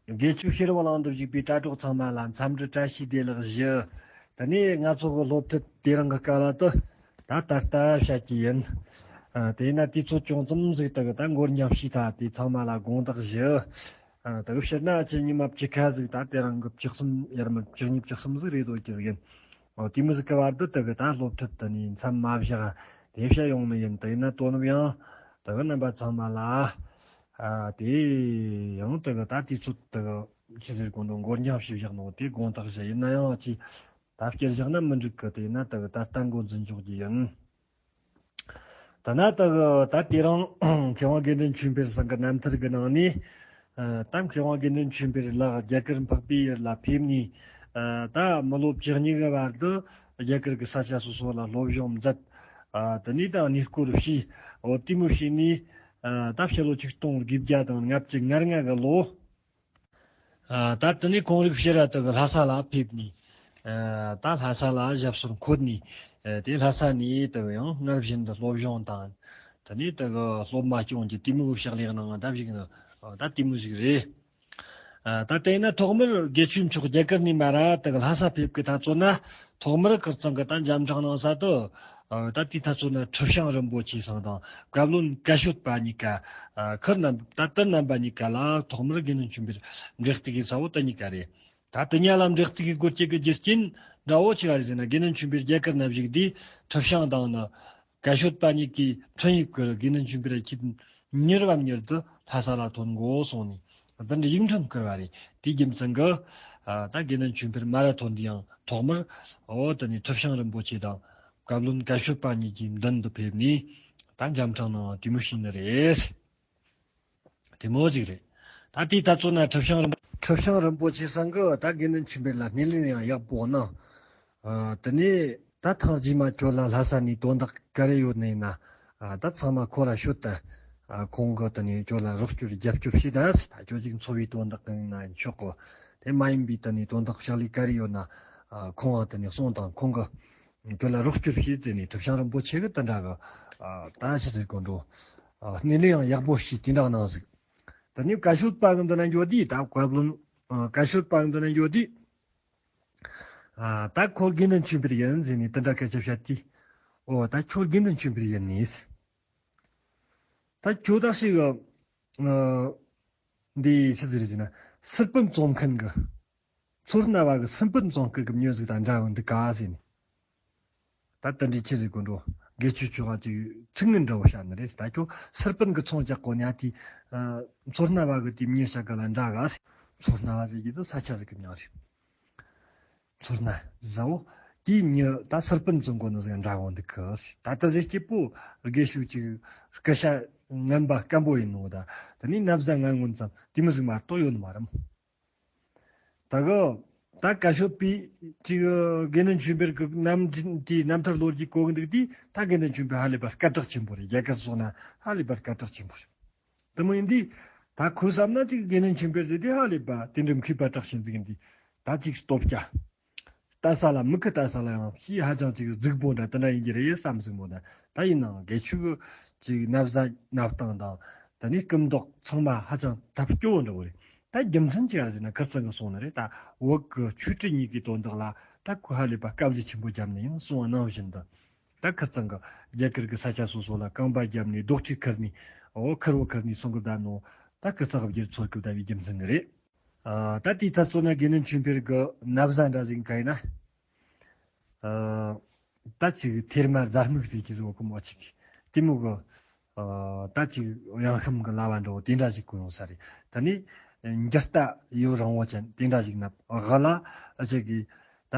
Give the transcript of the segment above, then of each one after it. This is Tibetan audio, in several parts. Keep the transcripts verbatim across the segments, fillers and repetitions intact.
དགེ་བཅུ་ཤེས་རབ་གླིང་དུ་བཞུགས་པའི་དྲ་གྲོགས་ཚང་མ་ལ་འཚམས་འདྲི་བཀྲ་ཤིས་བདེ་ལེགས་ཞུ། དེ་ནས་ང་ཚོ་གི་སློབ་ཁྲིད་དེ་རིང་གི་སྐབས་ལ་དུ་ད་ད་ལྟ་བཤད་ཀྱི་ཡིན། ཨ། དེས་ན་དུས་ཚོད་ཅུང་ཙམ་ཟིག་དུ་གི་ད་འགོར་འགྱངས་བྱས་ཐལ། དེ་ཚང་མ་ལ་དགོངས་དག་ཞུ། ཨ། དུ་གི་ཕྱིར་ན་ཁྱེད་ཉི་མ་བཅུ་ཁ་ཟིག་ད་དེ་རིང་གི་བཅུ་གསུམ་ཡར་མར་བཅུ་གཉིས་བཅུ་གསུམ་ཟིག་རེད་འདོད་ཀྱི་ཟིག་ཡིན། ཨོ། དེ་མོ་ཟིག་གི་བར་དུ་དུ་གི་ད་སློབ་ཁྲིད་དུ་ནས་མཚམས་མ་བཞག་དེ་བཤད་ཡོང་ནི་ཡིན། དེས་ན་དོ་ནུབ་ཡང་དུ་གི་རྣམ་པ་ཚང་མ་ལ། ཨ། དེ་ཡང་དུ་གི་ད་དུས་ཚོད་དུ་གི་ཆི་ཟེར་དགོས་འདུག་འགོར་འགྱངས་བྱས་བཞག་ནོ་དེ་དགོངས་དག་ཞུ། ཡིན་ན་ཡང་ཅིག་ད་བསྐྱལ་བཞག་ན་མི་འགྲིག་གི། དེས་ན་དུ་གི་ད་ལྟ་འགོ་འཛིན་འཇོག་རྒྱུ་ཡིན། ད་ན་དུ་གི་ད་དེ་རིང་མཁས་དབང་དགེ་འདུན་ཆོས་འཕེལ་ཚང་གི་རྣམ་ཐར་གི་ནང་ནས། ཨ། ད་མཁས་དབང་དགེ་འདུན་ཆོས་འཕེལ་ལགས་རྒྱ་གར་འཕགས་པའི་ཡུལ་ལ་ཕེབས་ནས། ཨ། ད་མི་ལོ་བཅུ་གཉིས་གི་བར་དུ་རྒྱ་གར་གི་ས་ཆ་སོ་སོ་ལ་སློབ་སྦྱོང་མཛད། ཨ། དེ་ནས་ད་གནས་སྐོར་བྱས། འོ། དེ་མོ་བྱས་ནས། ཨ། ད་ཕྱི་ལོ་ཆིག་སྟོང་དགུ་བརྒྱ་དང་ལྔ་བཅུ་ང་ལྔ་གི་ལོ། ཨ། ད་དེ་ནས་ཁོང་རིགས་ཕྱིར་ར་དུ་གི་ལྷ་ས་ལ་ཕེབས་ནས། ཨ། ད་ལྷ་ས་ལ་ཞབས་སོར་འཁོད་ནས། ཨ། དེ་ལྷ་ས་ནས་དུ་གི་ཡང་སྔར་བཞིན་དུ་སློབ་སྦྱོང་དང་། དེ་ནས་དུ་གི་སློབ་མ་སྐྱོང་རྒྱུ་དེ་མོ་གི་ཕྱག་ལས་གནང་ད་བཞུགས་ནི། ཨ། ད་དེ་མོ་ཞིག་རེད། ཨ། ད་དེས་ན་ཐོག་མར་དགེ་ཆོས་མཆོག་རྒྱ་གར་ནས་མར་ར་དུ་གི་ལྷ་ས་ཕེབས་གི་ད་ཚོད་ན། ཐོག་མར་ཁིར་ཚང་གི་ད་འཇམ་ཕྲག་གནང་ས་དུ། ཨ། ད་དེའི་ཐ་ཚོད་ན་ཁྲི་བྱང་རིན་པོ་ཆེ་ཚང་དང་བཀའ་བློན་བཀའ་ཤོད་པ་གཉིས་ཀ། ཨ། ཁིར་རྣམ་ད་དེ་རྣམ་པ་གཉིས་ཀ་ལ་ཐོག་མར་དགེ་འདུན་ཆོས་འཕེལ་འབྲེལ་གཏུག་གི་ས་བོ་དེ་གཉིས་ཀ་རེད། ད་དེ་གཉིས་ལ་འབྲེལ་གཏུག་གི་སྐོར་གྱི་གི་རྒྱུ་རྐྱེན་འདྲ་བོ་ཆི་ག་རེད་ཟེར་ན། དགེ་འདུན་ཆོས་འཕེལ་རྒྱ་གར་ན་བཞུགས་དུས་ཁྲི་བྱང་དང་ནི་བཀའ་ཤོད་པ་གཉིས་ཀྱི་འཕྲིན་ཡིག་གི་དགེ་འདུན་ཆོས་འཕེལ་ཁྱེད་མྱུར་བ་མྱུར་དུ་ལྷ་ས་ལ་ཐོན་དགོས་གསུངས་ནས། དེ་འདྲ་ཡིག་འཕྲིན་བསྐུར་བ་རེད། དེའི་རྒྱུ་མཚན་གྱིས། ཨ། ད་དགེ་འདུན་ཆོས་འཕེལ་མར་ར་ཐོན་དུས་ཡང་ཐོག་མར། འོ། དེ་ནས་ཁྲི་བྱང་རིན་པོ་ཆེ་དང་བཀའ་བློན་བཀའ་ཤོད་པ་གཉིས་ཀྱི་མདུན་དུ་ཕེབས་ནས་ད་འཇམ་ཕྲག་གནང་བ་དེ་མོ་ཞིག་ནི་རེད། དེ་མོ་ཞིག་རེད། ད་དེའི་ད་ཚོད་ན་ཁྲི་བྱང་རིན་ཁྲི་བྱང་རིན་པོ་ཆེ་ཚང་གིས་ད་དགེ་འདུན་ཆོས་འཕེལ་ལ་སྣེ་ལེན་ཡང་ཡག་པོ་གནང་། ཨ། དེ་ནས་ད་ཐེངས་རྗེས་མ་ཁྱོད་ལ་ལྷ་ས་ནས་དོན་དག་ག་རེ་ཡོད་ནི་ཡིན་ན། ཨ། ད་ཚང་མ་ཁོ་ར་ཤོད་དང་། ཨ། ཁོང་གིས་དེ་ནས་ཁྱོད་ལ་རོགས་སྐྱོར་རྒྱབ་སྐྱོར་བྱེད་དང་། ད་ཁྱོད་ཅིག་འཚོ་བའི་དོན་དག་གི་ཡིན་ན་ཆོག་གོ། དེ་མ་ཡིན་པའི་དེ་ནས་དོན་དག་ཕྱག་ལས་ག་རེ་ཡོད་ན། ཨ། ཁོང་ང་དེ་ནས་གསུངས་དང་། ཁོང་གིས་ཁྱོད་ལ་རོགས་སྐྱོར་བྱེད་ཟེར་ནས་ཁྲི་བྱང་རིན་པོ་ཆེ་གིས་དེ་འདྲ་གི། ཨ། ད་ཅི་ཟེར་དགོས་འགྲོ། ཨ། སྣེ་ལེན་ཡང་ཡག་པོ་ཞིག་དེ་འདྲ་གནང་ཟིག། དེ་ནས་བཀའ་ཤོད་པ་གི་མདུན་ན་འགྱོ་དུས་ད་བཀའ་བློན། ཨ། བཀའ་ཤོད་པ་གི་མདུན་ན་འགྱོ་དུས། ཨ། ད་ཁོ་དགེ་འདུན་ཆོས་འཕེལ་ཡིན་ཟེར་ནས་དེ་འདྲ་སྐད་ཆ་བཤད་དུས། འོ། ད་ཁྱོད་དགེ་འདུན་ཆོས་འཕེལ་ཡིན་ནི། ད་ཁྱོད་ད་ཞིག། ཨ། འདི་ཆི་ཟིག་རེད་ཟེར་ན། སི་པན་བཙོང་མཁན་གི། མཚོ་སྣ་བ་གི་སི་པན་བཙོང་མཁན་གི་མྱི་ཟིག་དང་འདྲ་བོ་འདུག་ག་ཟེར་ནས། ད་དེ་འདྲའི་ཆི་ཟེར་དགོས་འགྲོ། དགེ་ཆོས་མཆོག་ག་ཅིག་ཚིག་ངན་འདྲ་བོ་བཤད་ནི་རེད། ད་ཁྱོད་སི་པན་གི་ཚོང་རྒྱག་གོ་ནི་ཨ། དེ། ཨ། མཚོ་སྣ་བ་གི་དེ་མྱི་བཤད་ག་ལ་འདྲ་ག་ཟེར། མཚོ་སྣ་བ་ཟེར་གྱི་འདི་ས་ཆ་ཟིག་གི་མྱིང་རེད། མཚོ་སྣ་ཟ་བོ། དེའི་མྱི་ད་སི་པན་བཙོང་གོ་ནི་ཟིག་འདྲ་བོ་འདུག་གི། ད་ལྟ་ཟེར་སྐྱིད་པོ་དགེ་ཆོས་ཅིག་སྐད་ཆ་ངན་པ་སྐམ་པོ་ཡིན་ནོ། ད་དེ་ནས་ན་བཟའ་ངན་ངོན་ཙམ་དེ་མོ་ཟིག་མ་གཏོགས་ཡོད་ནི་མ་རེད་མོ། ད་གི། ད་བཀའ་ཤོད་པའི་ཅིག་དགེ་འདུན་ཆོས་འཕེལ་གི་རྣམ་འདྲེན་དེའི་རྣམ་ཐར་ལོ་རྒྱུས་གོ་གི་འདུག་དུས། ད་དགེ་འདུན་ཆོས་འཕེལ་ཧ་ལས་པ་སྐད་གྲགས་ཆེན་པོ་རེད། རྒྱ་གར་སོགས་ན་ཧ་ལས་པ་སྐད་གྲགས་ཆེན་པོ་རེད། དེ་མོ་ཡིན་དུས། ད་ཁོས་བསམ་ན་ཅིག་དགེ་འདུན་ཆོས་འཕེལ་ཟེར་དུས་ཧ་ལས་པ་དེ་འདྲའི་མཁས་པ་གྲགས་ཆེན་ཟིག་ཡིན་དུས། ད་ཅིག་སྟོབས་སྐྱ། ལྟ་ས་ལ། མིག་གིས་ལྟ་ས་ལ་ཡང་ཞེ་ཧ་ཅང་ཅིག་རྫིག་པོ་འདྲ་དེ་འདྲ་ཡིན་གྱི་རེད་བསམ་ཟིག་མོ། ད་ད་ཡིན་ནའང་དགེ་ཆོས་གི་ཅིག་ན་བཟའ་ན་བཏང་དང་། དེ་ནས་སྐུ་མདོག་ཚང་མ་ཧ་ཅང་ཐབས་སྐྱོ་བོ་འདྲ་བོ་རེད། ད་རྒྱུ་མཚན་ཅི་ཡང་ཟེར་ན། ཁིར་ཚང་གིས་གསུངས་ནི་རེད། ད་བོད་གི་ཆོས་སྲིད་གཉིས་ཀའི་དོན་དག་ལ་ད་ཁོས་ཧ་ལས་པ་དཀའ་ལས་ཆེན་པོ་བརྒྱབ་ནས། ཡང་གསུངས་པ་ནང་བཞིན་དུ། ད་ཁིར་ཚང་གིས་རྒྱ་གར་གི་ས་ཆ་སོ་སོ་ལ་རྐང་པ་བརྒྱབ་ནས། རྡོག་ཁྲེས་ཁུར་ནས། འོ། ཁུར་བོ་ཁུར་ནས་སོང་གི་བསྡད་ནོ། ད་ཁིར་ཚང་གི་བསྒྱུར་འཚོལ་གི་བསྡད་པའི་རྒྱུ་མཚན་གི་རེད། ཨ། ད་དེའི་ཚ་ཚོད་ན་དགེ་འདུན་ཆོས་འཕེལ་གི་ན་བཟའ་འདྲ་ཟིག་ག་ཡིན་ན། ཨ། ད་ཅིག་ཐེར་མ་བཟའ་སྨུག་ཟེར་གྱི་ཟིག་གོ་མོ་ཅིག་དེ་མོ་གི། ཨ། ད་ཅིག་གཡང་ཤམ་གི་ལྭ་བ་འདྲ་བོ་དེ་འདྲ་ཞིག་གོན་ཡོང་ས་རེད། ད་ནི་འཇའ་རྟ་ཡོད་རིང་བོ་ཅན་དེ་འདྲ་ཞིག་ན། གླ་ཅིག་གི་ད་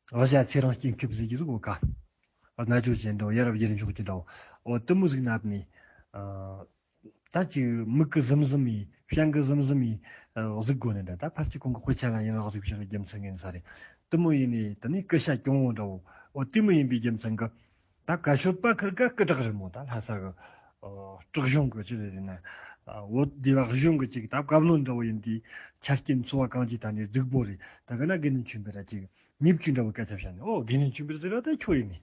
གླ་ཆ་ཚེ་རིང་སྐྱིན་ཁེབས་ཟེར་གྱི་ཟིག་གོ་ག། རྣ་ཅོ་ཅན་འདྲ་བོ། ཡ་རབས་ཡིད་འཇོག་གི་འདྲ་བོ། འོ། དེ་མོ་ཟིག་ན་ནི། ཨ། ད་ཅིག་མིག་གིས་ཟིམ་ཟིམ་ཡིས། བྱང་གིས་ཟིམ་ཟིམ་ཡིས། ཨ། གཟིགས་དགོས་ནི་འདྲ། ད་ཕལ་ཆེར་ཁོང་གི་དཔེ་ཆ་ལ་ཡིན་རུང་གཟིགས་བཞག་གི་རྒྱུ་མཚན་ཡིན་ས་རེད། དེ་མོ་ཡིན་ནི་དེ་ནི་སྐད་ཆ་གྱོང་བོ་འདྲ་བོ། འོ། དེ་མོ་ཡིན་པའི་རྒྱུ་མཚན་གི། ད་བཀའ་ཤོད་པ་ཁིར་ག་སྐུ་དྲག་རེད་མོ། ད་ལྷ་ས་གི། ཨ། སྲིད་གཞུང་གི་ཅི་ཟེར་ན། ཨ། བོད་སྡེ་བ་གཞུང་གི་ཅིག་ད་བཀའ་བློན་འདྲ་བོ་ཡིན་དུས། ཆ་རྐྱེན་འཚོ་བ་གང་ཅིའི་ཐད་ནས་རྫིག་པོ་རེད། ད་ག་ན་དགེ་འདུན་ཆོས་འཕེལ་ར་ཅིག་ཉེས་བཅུ་འདྲ་བོ་སྐད་ཆ་བཤད་ནས། འོ། དགེ་འདུན་ཆོས་འཕེལ་ཟེར་བ་ད་ཁྱོད་ཡིན་ནི།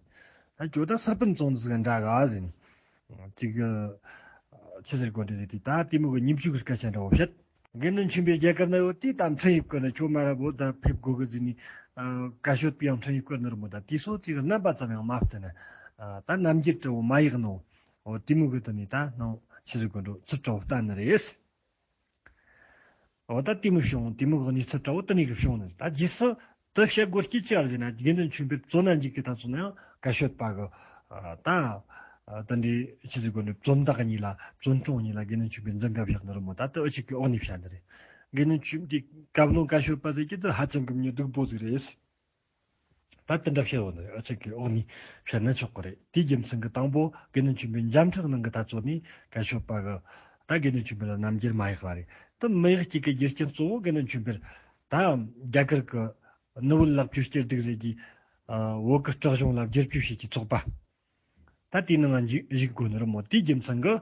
ད་ཁྱོད་ད་སི་པན་བཙོང་ཟིག་འདྲ་ག་ཟེར་ནས། ཅིག་ཆི་ཟེར་དགོས་འདྲ་ཟེར་དུས། ད་དེ་མོ་གི་ཉེས་བཅུ་གི་སྐད་ཆ་འདྲ་བོ་བཤད། དགེ་འདུན་ཆོས་འཕེལ་རྒྱ་གར་ན་ཡོད་དུས་ད་འཕྲིན་ཡིག་བསྐུར་ནས་ཁྱོད་མར་བོད་ད་ཕེབས་དགོས་གི་ཟེར་ནས། ཨ། བཀའ་ཤོད་པས་ཡང་འཕྲིན་ཡིག་བསྐུར་ནི་རེད་མོ། ད་དུས་ཚོད་ཅིག་རྣམ་པ་ཙམ་ཡང་མ་བསྟན་ནས། ཨ། ད་རྣམ་འགྱུར་དྲི་བོ་མ་ཡག་ནོ། འོ་དེ་མོ་གི་དེ་ནས་ད་ནང་ཆི་ཟིག་གི་འགྲོ་ཚུལ་དྲག་པོ་བསྟན་ནི་རེད། འོ་ད་དེ་མོ་བྱུང་། དེ་མོ་གི་གནས་ཚུལ་དྲག་པོ་དེ་ནས་གི་བྱུང་ནི་རེད། ད་རྗེས་སུ་དེ་བཤད་དགོས་རྒྱུ་ཅི་ཡང་ཟེར་ན། དགེ་འདུན་ཆོས་འཕེལ་བཙོན་ན་འཇུག་གི་ད་ཚོ་ན་ཡང་བཀའ་ཤོད་པ་གི། ཨ། ད་ཨ་དེ་འདྲའི་ཆི་ཟིག་གི་ནི་བཙོན་བདག་གཉིས་ལ་བཙོན་དྲུང་གཉིས་ལ་དགེ་འདུན་ཆོས་འཕེལ་འཛིན་གྲྭ་བཞག་ནི་རེད་མོ། ད་དེ་འུ་ཅག་གི་འོག་ནས་བཤད་ནི་རེད། དགེ་འདུན་ཆོས་འཕེལ་བཀའ་བློན་བཀའ་ཤོད་པ་ཟེར་གྱི་དེ་ཧ་ཅང་གི་མྱི་སྡུག་པོ་ཟིག་རེད། ད་དེ་འདྲ་བཤད་འོ་ནི་འུ་ཅག་གི་འོག་ནས་བཤད་ན་ཆོག་གི་རེད། དེའི་རྒྱུ་མཚན་གྱིས་དང་པོ་དགེ་འདུན་ཆོས་འཕེལ་འཇམ་ཕྲག་ནང་གི་ད་ཚོ་ནས་བཀའ་ཤོད་པ་གི་ད་དགེ་འདུན་ཆོས་འཕེལ་ལ་རྣམ་འགྱུར་མ་ཡག་པ་རེད། དེ་མི་ཡག་གཅིག་གི་རྒྱུ་རྐྱེན་གཙོ་བོ་དགེ་འདུན་ཆོས་འཕེལ་ད་རྒྱ་གར་གི་ནུ་བོ་ལག་ཕྱིས་སྐྱིད་སྡུག་ཟེར་གྱི། ཨ། བོད་གི་སྲིད་གཞུང་ལ་བསྒྱུར་བཅོས་བྱེད་ཀྱི་ཚོགས་པ། ད་དེའི་ནང་ང་འཇུག་འཇུག་དགོས་ནི་རེད་མོ། དེའི་རྒྱུ་མཚན་གྱིས།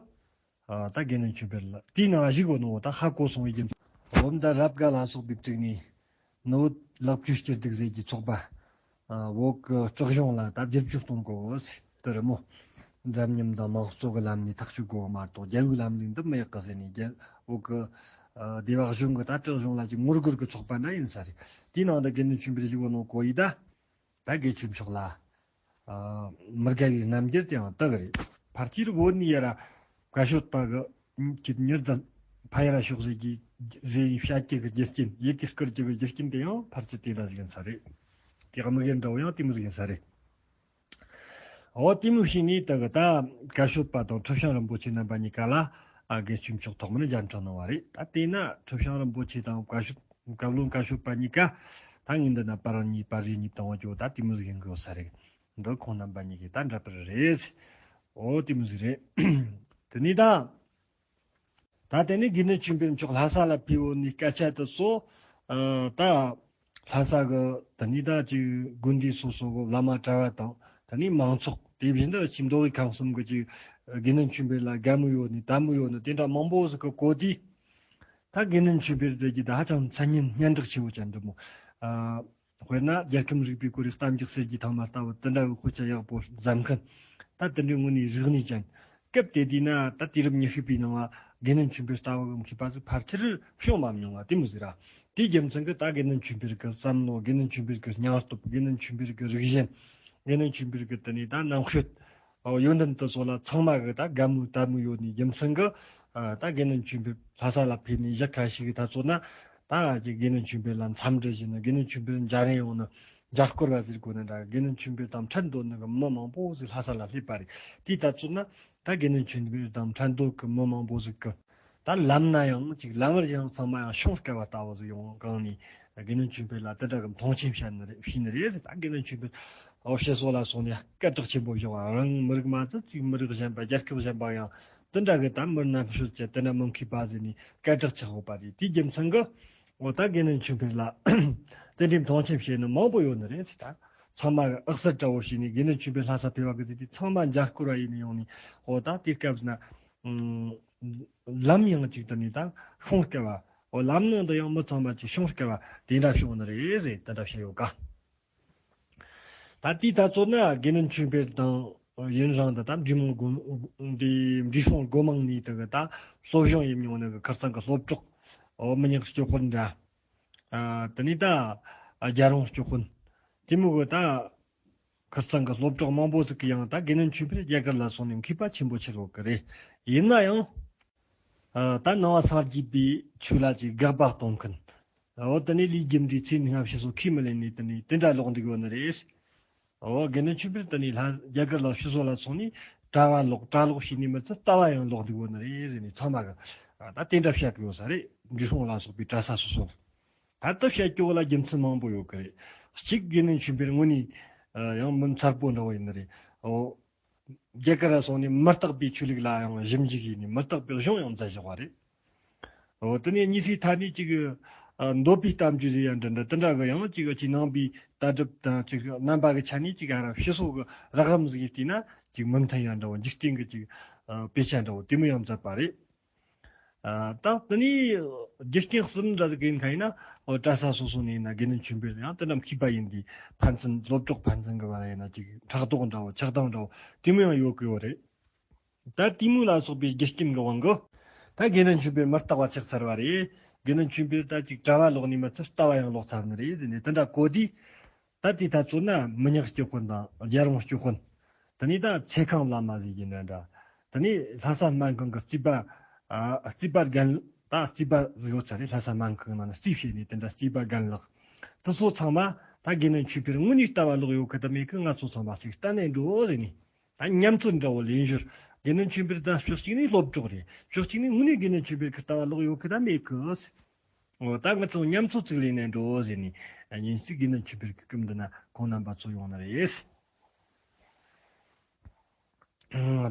ཨ། ད་དགེ་འདུན་ཆོས་འཕེལ་ལ་དེའི་ནང་ང་འཇུག་དགོས་ནོ་ད་ཧ་གོ་སོང་བའི་རྒྱུ་མཚན། བོད་མདའ་རབ་དགའ་ལྷ་ཚོགས་པའི་དྲུང་ནས་ནུ་བོ་ལག་ཕྱིས་སྐྱིད་སྡུག་ཟེར་གྱི་ཚོགས་པ། ཨ། བོད་གི་སྲིད་གཞུང་ལ་ད་བསྒྱུར་བཅོས་གཏོང་དགོས་ཟེར་དེ་རེད་མོ། འདྲ་མཉམ་དང་དམངས་གཙོ་གི་ལམ་ནས་ཐག་གཅོད་དགོས་པ་མ་གཏོགས་རྒྱལ་བའི་ལམ་ལུགས་འདི་མི་ཡག་གི་ཟེར་ནས། རྒྱལ་བོད་གི། ཨ། སྡེ་བ་གཞུང་གི་ད་སྲིད་གཞུང་ལ་ཅིག་ངོ་རྒོལ་གི་ཚོགས་པ་འདྲ་ཡིན་ས་རེད། དེའི་ནང་དུ་དགེ་འདུན་ཆོས་འཕེལ་བཞུགས་ནོ་གོ་ཡི་ད། ད་དགེ་ཆོས་མཆོག་ལ། ཨ། མི་དགའ་བའི་རྣམ་འགྱུར་དེའང་དག་རེད། ཕལ་ཆེར་བོད་ནས་ཡར་བཀའ་ཤོད་པ་གི་ཁྱེད་མྱུར་དུ་ཕ་ཡུལ་ལ་ཤོག་ཟེར་གྱི་ཟེར་བཤད་རྒྱུ་གི་རྒྱུ་རྐྱེན། ཡི་གེ་བསྐུར་རྒྱུ་གི་རྒྱུ་རྐྱེན་དེ་ཡང་ཕལ་ཆེར་དེ་འདྲ་ཟིག་ཡིན་ས་རེད། དེ་དམིགས་ཡུལ་འདྲ་བོ་ཡང་དེ་མོ་ཟིག་ཡིན་ས་རེད། འོ་དེ་མོ་བྱས་ནས་ད་གི་ད་བཀའ་ཤོད་པ་དང་ཁྲི་བྱང་རིན་པོ་ཆེ་རྣམ་པ་གཉིས་ཀ་ལ། ཨ། དགེ་ཆོས་མཆོག་ཐོག་མར་མཇལ་འཕྲད་གནང་བ་རེད། ད་དེས་ན་ཁྲི་བྱང་རིན་པོ་ཆེ་དང་བཀའ་ཤོད་བཀའ་བློན་བཀའ་ཤོད་པ་གཉིས་ཀ་ད་ངས་འདི་ན་པར་གཉིས་པར་རིས་གཉིས་བཏང་བ་ཅོ་ད་དེ་མོ་ཟིག་ཡིན་དགོས་ས་རེད། འདི་ཁོང་རྣམ་པ་གཉིས་ཀྱི་ད་འདྲ་པར་རེད། འོ་དེ་མོ་ཟིག་རེད། དེ་ནས་ད། ད་དེ་ནས་དགེ་འདུན་ཆོས་འཕེལ་མཆོག་ལྷ་ས་ལ་ཕེབས་ཡོད་ནི་སྐད་ཆ་དེ་ཚོ། ཨ། ད་ལྷ་ས་གི་དེ་ནས་ད་ཅིག་དགོན་སྡེ་སོ་སོ་གི་བླ་མ་གྲྭ་བ་དང་དེ་ནས་མང་ཚོགས། དེ་བཞིན་དུ་ཅིག་མདོ་དབུས་ཁམས་གསུམ་གི་ཅིག་དགེ་འདུན་ཆོས་འཕེལ་ལ་དགའ་མོས་ཡོད་ནི་དད་མོས་ཡོད་ནི་དེ་འདྲ་མང་པོ་ཟིག་གིས་གོ་དུས། ད་དགེ་འདུན་ཆོས་འཕེལ་ཟེར་གྱི་ད་ཧ་ཅང་མཚན་སྙན་སྙན་གྲགས་ཆེ་བོ་ཅན་འདུག་མོ། ཨ། དཔེར་ན་རྒྱལ་ཁམས་རིག་པའི་ཁོར་ཡུག་གཏམ་རྒྱུད་གསེར་གྱི་ཐང་མ་ལྟ་བུ་དེ་འདྲ་གི་དཔེ་ཆ་ཡག་པོ་མཛད་མཁན། ད་དེ་འདྲའི་དངོས་གནས་རིག་གནས་ཅན། སྐབས་དེ་དུས་ན་ད་དུས་རབས་ཉི་ཤུ་པའི་ནང་ལ་དགེ་འདུན་ཆོས་འཕེལ་ལྟ་བུ་གི་མཁས་པ་ཚོ་ཕལ་ཆེར་བྱུང་མ་མྱོང་བ་དེ་མོ་ཟིག་ར། དེའི་རྒྱུ་མཚན་གྱིས་ད་དགེ་འདུན་ཆོས་འཕེལ་གྱི་བསམ་བློ། དགེ་འདུན་ཆོས་འཕེལ་གྱི་སྙིང་སྟོབས། དགེ་འདུན་ཆོས་འཕེལ་གྱི་རིག་གཞུང་། དགེ་འདུན་ཆོས་འཕེལ་གྱི་དེ་ནས་ད་རྣམ་དཔྱོད། ཨོ། ཡོན་ཏན་དེ་ཚོ་ལ་ཚང་མ་གི་ད་དགའ་མོས་དད་མོས་ཡོད་ནི་རྒྱུ་མཚན་གྱིས། ཨ། ད་དགེ་འདུན་ཆོས་འཕེལ་ལྷ་ས་ལ་ཕེབས་ནས་གཞི་ཁ་ཤས་ཀྱི་ད་ཚོ་ན། ད་ཅིག་དགེ་འདུན་ཆོས་འཕེལ་ལ་འཚམས་འདྲི་ཞུས་ནས། དགེ་འདུན་ཆོས་འཕེལ་མཇལ་རན་ཡོང་ནས་མཇལ་སྐོར་བ་ཟེར་དགོས་ན་འདྲ། དགེ་འདུན་ཆོས་འཕེལ་དང་འཕྲད་འདོད་ནི་གི་མི་མང་པོ་ཟིག་ལྷ་ས་ལ་སླེབས་པ་རེད། དེའི་ད་ཚོ་ན་ད་དགེ་འདུན་ཆོས་འཕེལ་དང་འཕྲད་འདོད་གི་མི་མང་པོ་ཟིག་གི། ད་ལམ་ན་ཡང་ཅིག་ལམ་བར་ཡང་ཚང་མ་ཡང་ཤོང་དཀའ་བ་ལྟ་བུ་ཟིག་ཡོང་གང་ནས། དགེ་འདུན་ཆོས་འཕེལ་ལ་དེ་འདྲ་གི་མཐོང་ཆེན་བྱས་ནི་རེད། བྱས་ནི་རེད་ཟེར། ད་དགེ་འདུན་ཆོས་འཕེལ། ཨོ། ཕྱི་སོག་ལ་སོང་ནས་སྐད་གྲགས་ཆེན་པོ་བྱུང་བ། རང་མི་རིགས་མ་ཚད་ཅིག་མི་རིགས་གཞན་པ་རྒྱལ་ཁབ་གཞན་པ་ཡང་དེ་འདྲ་གི་ད་མི་རྣམ་དཔྱོད་ཅན་དེ་འདྲ་མི་མཁས་པ་ཟིག་ནས་སྐད་གྲགས་ཆགས་ཡོད་པ་རེད། དེའི་རྒྱུ་མཚན་གྱིས། ཨོ། ད་དགེ་འདུན་ཆོས་འཕེལ་ལ་དེ་འདྲའི་མཐོང་ཆེན་བྱས་ནི་མང་པོ་ཡོད་ནི་རེད་ཟེར། ད་ཚང་མ་གི་ཨག་གསར་འདྲ་བོ་བྱས་ནས་དགེ་འདུན་ཆོས་འཕེལ་ལྷ་ས་ཕེབས་པ་གི་དུས་དེ་ཚང་མ་མཇལ་སྐོར་བ་ཡིན་ནི་ཡོང་ནས། ཨོ། ད་དེའི་སྐབས་ན། ལམ་ཡང་ཅིག་དེ་ནས་ད་ཤོང་དཀའ་བ། འོ། ལམ་ནང་དུ་ཡང་མི་ཚང་མ་ཅིག་ཤོང་དཀའ་བ་དེ་འདྲ་བྱུང་ནི་རེད་ཟེར། དེ་འདྲ་བཤད་ཡོད་ཀ། ད་དེའི་ད་ཚོ་ན་དགེ་འདུན་ཆོས་འཕེལ་དང་ཡུན་རིང་དུ་ད་འབྲི་མོ་སྒོ། འདི་འབྲི་སྲོང་སྒོ་མང་ནས་དེ་གི་ད་སློབ་སྦྱོང་ཡེད་མྱོང་ནི་གི་ཁར་སང་གི་སློབ་གྲོགས། འོ། མི་ཉག་སྐྱོ་དཔོན་འདྲ། ཨ། དེ་ནས་ད་རྒྱལ་རོང་སྐྱོ་དཔོན། དེ་མོ་གི་ད། ཁར་སང་གི་སློབ་གྲོགས་མང་པོ་ཟིག་གིས་ཡང་ད་དགེ་འདུན་ཆོས་འཕེལ་རྒྱ་གར་ལ་སོང་ནས་མཁས་པ་ཆེན་པོ་ཆགས་ཡོད་ཀི་རེད། ཡིན་ན་ཡང་། ཨ། ད་ནང་པ་སངས་རྒྱས་པའི་ཆོས་ལ་ཅིག་དགག་པ་གཏོང་མཁན། འོ། དེ་ནས་ལས་རྒྱུ་འབྲས་ཚེ་ནས་སྔ་ཕྱི་སོགས་ཁས་མི་ལེན་ནས་དེ་ནས་དེ་འདྲ་ལོག་འདུག་ཡོད་ནི་རེད། འོ། དགེ་འདུན་ཆོས་འཕེལ་དེ་ནས་ལྷ། རྒྱ་གར་ལ་ཕྱི་སོག་ལ་སོང་ནས་གྲྭ་བ་ལོག། གྲྭ་ལོག་བྱས་ནས་མི་ཚད་ལྟ་བ་ཡང་ལོག་འདུག་ཡོད་ནི་རེད་ཟེར་ནས་ཚང་མ་གིས། ཨ། ད་དེ་འདྲ་བཤད་གི་ཡོད་ས་རེད། འབྲི་སྲོང་ལ་སོགས་པའི་གྲྭ་ས་སོ་སོ་ལ། ད་ལྟ་བཤད་རྒྱུ་ལ་རྒྱུ་མཚན་མང་པོ་ཡོད་ཀི་རེད། གཅིག་དགེ་འདུན་ཆོས་འཕེལ་དངོས་གནས་ཡང་མི་མཚར་པོ་འདྲ་བོ་ཡིན་ནི་རེད། འོ། རྒྱ་གར་ར་སོང་ནས་མི་རྟག་པའི་ཆོས་ལུགས་ལ་ཡང་ཞིབ་འཇུག་ཡིན་ནས་མི་རྟག་པའི་གཞུང་ཡང་མཛད་བཞག་པ་རེད། འོ། དེ་ནས་གཉིས་སའི་མཐའ་ནས་ཅིག་ཨ། འདོད་པའི་གཏམ་རྒྱུད་ཟེར་ཡ་འདྲ་འདྲ་དེ་འདྲ་གི་ཡང་ཅིག་ཅིག་ནང་པའི་ལྟ་གྲུབ་དང་ཅིག་རྣམ་པ་གི་ཆ་ནས་ཅིག་ཨ་ར་ཕྱི་སོག་གི་རགས་རིམ་ཟིག་ཡིན་བལྟས་ན་ཅིག་མི་མཐུན་ཡ་འདྲ་བོ། འཇིག་རྟེན་གི་ཅིག་ཨ། དཔེ་ཆ་འདྲ་བོ་དེ་མོ་ཡང་མཛད་པ་རེད། ཨ། ད་དེ་ནས་རྒྱུ་རྐྱེན་གསུམ་འདྲ་ཟིག་ཡིན་ཁ་ཡིན་ན། འོ། གྲྭ་ས་སོ་སོ་ནས་ཡིན་ན་དགེ་འདུན་ཆོས་འཕེལ་ཡང་དེ་འདྲ་མཁས་པ་ཡིན་དུས་ཕན་ཚུན་སློབ་གྲོགས་ཕན་ཚུན་གི་བར་ཡིན་ན་ཅིག་ཕྲག་དོག་འདྲ་བོ་ཆགས་སྡང་འདྲ་བོ་དེ་མོ་ཡང་ཡོད་གི་ཡོད་རེད། ད་དེ་མོ་ལ་སོགས་པའི་རྒྱུ་རྐྱེན་གི་དབང་གིས་ད་དགེ་འདུན་ཆོས་འཕེལ་མི་རྟག་པ་ཆགས་ཚར་བ་རེད། དགེ་འདུན་ཆོས་འཕེལ་ད་ཅིག་གྲྭ་བ་ལོག་ནས་མ་ཚད་ལྟ་བ་ཡང་ལོག་ཚར་ནི་རེད་ཟེར་ནས་དེ་འདྲ་གོ་དུས། ད་དེ་ད་ཚོ་ན་མི་ཉག་སྤྱི་དཔོན་དང་རྒྱལ་རོང་སྤྱི་དཔོན། དེ་ནས་ད་ཚེ་ཁང་བླ་མ་ཟེར་གྱི་འདྲ་འདྲ། དེ་ནས་ལྷ་ས་སྨན་ཁང་གི་རྩིས་པ། ཨ། རྩིས་པ་རྒན་ད་རྩིས་པ་ཟིག་ཡོད་ཚ་རེད། ལྷ་ས་སྨན་ཁང་ནང་ན་རྩིས་བྱས་ནས་དེ་འདྲ་རྩིས་པ་རྒན་ལགས། དེ་ཚོ་ཚང་མ་ད་དགེ་འདུན་ཆོས་འཕེལ་དངོས་གནས་ལྟ་བ་ལོག་ཡོད་གི་ད་མེད་གི། ང་ཚོ་ཚང་མ་ཞིག་ལྟ་ནས་འགྲོ་ཟེར་ནས། ད་མཉམ་ཚོད་འདྲ་བོ་ལེན་ཞོར། དགེ་འདུན་ཆོས་འཕེལ་ད་ཕྱོགས་གཅིག་ནས་སློབ་གྲོགས་རེད། ཕྱོགས་གཅིག་ནས་དངོས་གནས་དགེ་འདུན་ཆོས་འཕེལ་གི་ལྟ་བ་ལོག་ཡོད་གི་ད་མེད་གི། འོ་ད་ང་ཚོ་མཉམ་ཚོད་ཅིག་ལེན་ནས་འགྲོ་ཟེར་ནས། ཉིན་ཞིག་དགེ་འདུན་ཆོས་འཕེལ་གི་སྐུ་མདུན་ན་ཁོང་རྣམ་པ་ཚོ་ཡོང་ནི་རེད།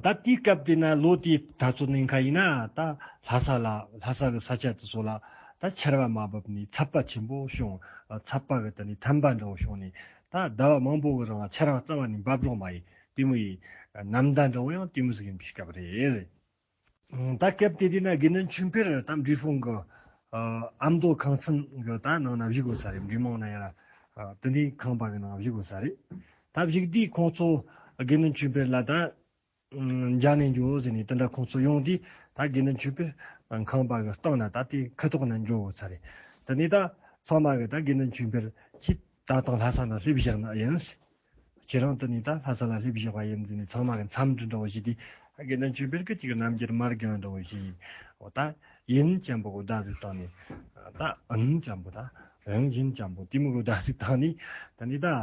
ད་དེའི་སྐབས་དེ་ན་ལོ་དེའི་ད་ཚོད་ནས་ཁ་ཡིན་ན། ད་ལྷ་ས་ལ་ལྷ་ས་གི་ས་ཆ་དེ་ཚོ་ལ་ད་ཆར་བ་མ་བབས་ནས་ཚད་པ་ཆེན་པོ་བྱུང་། ཚད་པ་གི་ད་ནི་ཐན་པ་འདྲ་བོ་བྱུང་ནས། ད་ཟླ་བ་མང་པོ་གི་རིང་ཆར་བ་རྩ་བ་ནས་འབབ་རོགས་མ་ཡིན། དེ་མོ་ཡི་ནམ་ཟླ་འདྲ་བོ་ཡང་དེ་མོ་ཟིག་ཡིན་པའི་སྐབས་རེད། ད་སྐབས་དེ་དུས་ན་དགེ་འདུན་ཆོས་འཕེལ་དང་འབྲས་སྤུངས་གི་ཨ་མདོ་ཁང་ཚན་གི་ད་ནང་ན་བཞུགས་དགོས་ས་རེད། འབྲས་སྤུངས་ན་ཡང་ཨ་དེ་འདྲའི་ཁང་པ་གི་ནང་བཞུགས་དགོས་ས་རེད། ད་བཞུགས་དུས་ཁོང་ཚོ་དགེ་འདུན་ཆོས་འཕེལ་ལ་ད་མཇལ་ནས་འགྱོ་ཟེར་ནས་དེ་འདྲ་ཁོང་ཚོ་ཡོང་དུས། ད་དགེ་འདུན་ཆོས་འཕེལ་ཁང་པ་གི་སྟེང་ན་ད་དེ་ཁུ་ཐོག་ན་འགྱོ་དགོས་ས་རེད། དེ་ནས་ད་ཚང་མ་གི་ད་དགེ་འདུན་ཆོས་འཕེལ་ཁྱེད་ད་དང་ལྷ་ས་ན་སླེབས་བཞག་ན་ཡིན། ཁྱེད་རང་དེ་ནས་ད་ལྷ་ས་ལ་སླེབས་བཞག་པ་ཡིན་ཟེར་ནས་ཚང་མ་གི་འཚམས་འདྲི་འདྲ་བོ་ཞུས་དུས། དགེ་འདུན་ཆོས་འཕེལ་གི་ཅིག་རྣམ་འགྱུར་མར་གྱོང་འདྲ་བོ་ཞིག་ཡིན། འོ་ད་ཡིན་ཅན་པོ་གོ་བརྡ་ཟིག་བཏང་ནས། ད་ཨང་ཅན་པོ་ད་ཨང་ཡིན་ཅན་པོ་དེ་མོ་གོ་བརྡ་ཟིག་བཏང་ནས། དེ་ནས་ད་ཨ་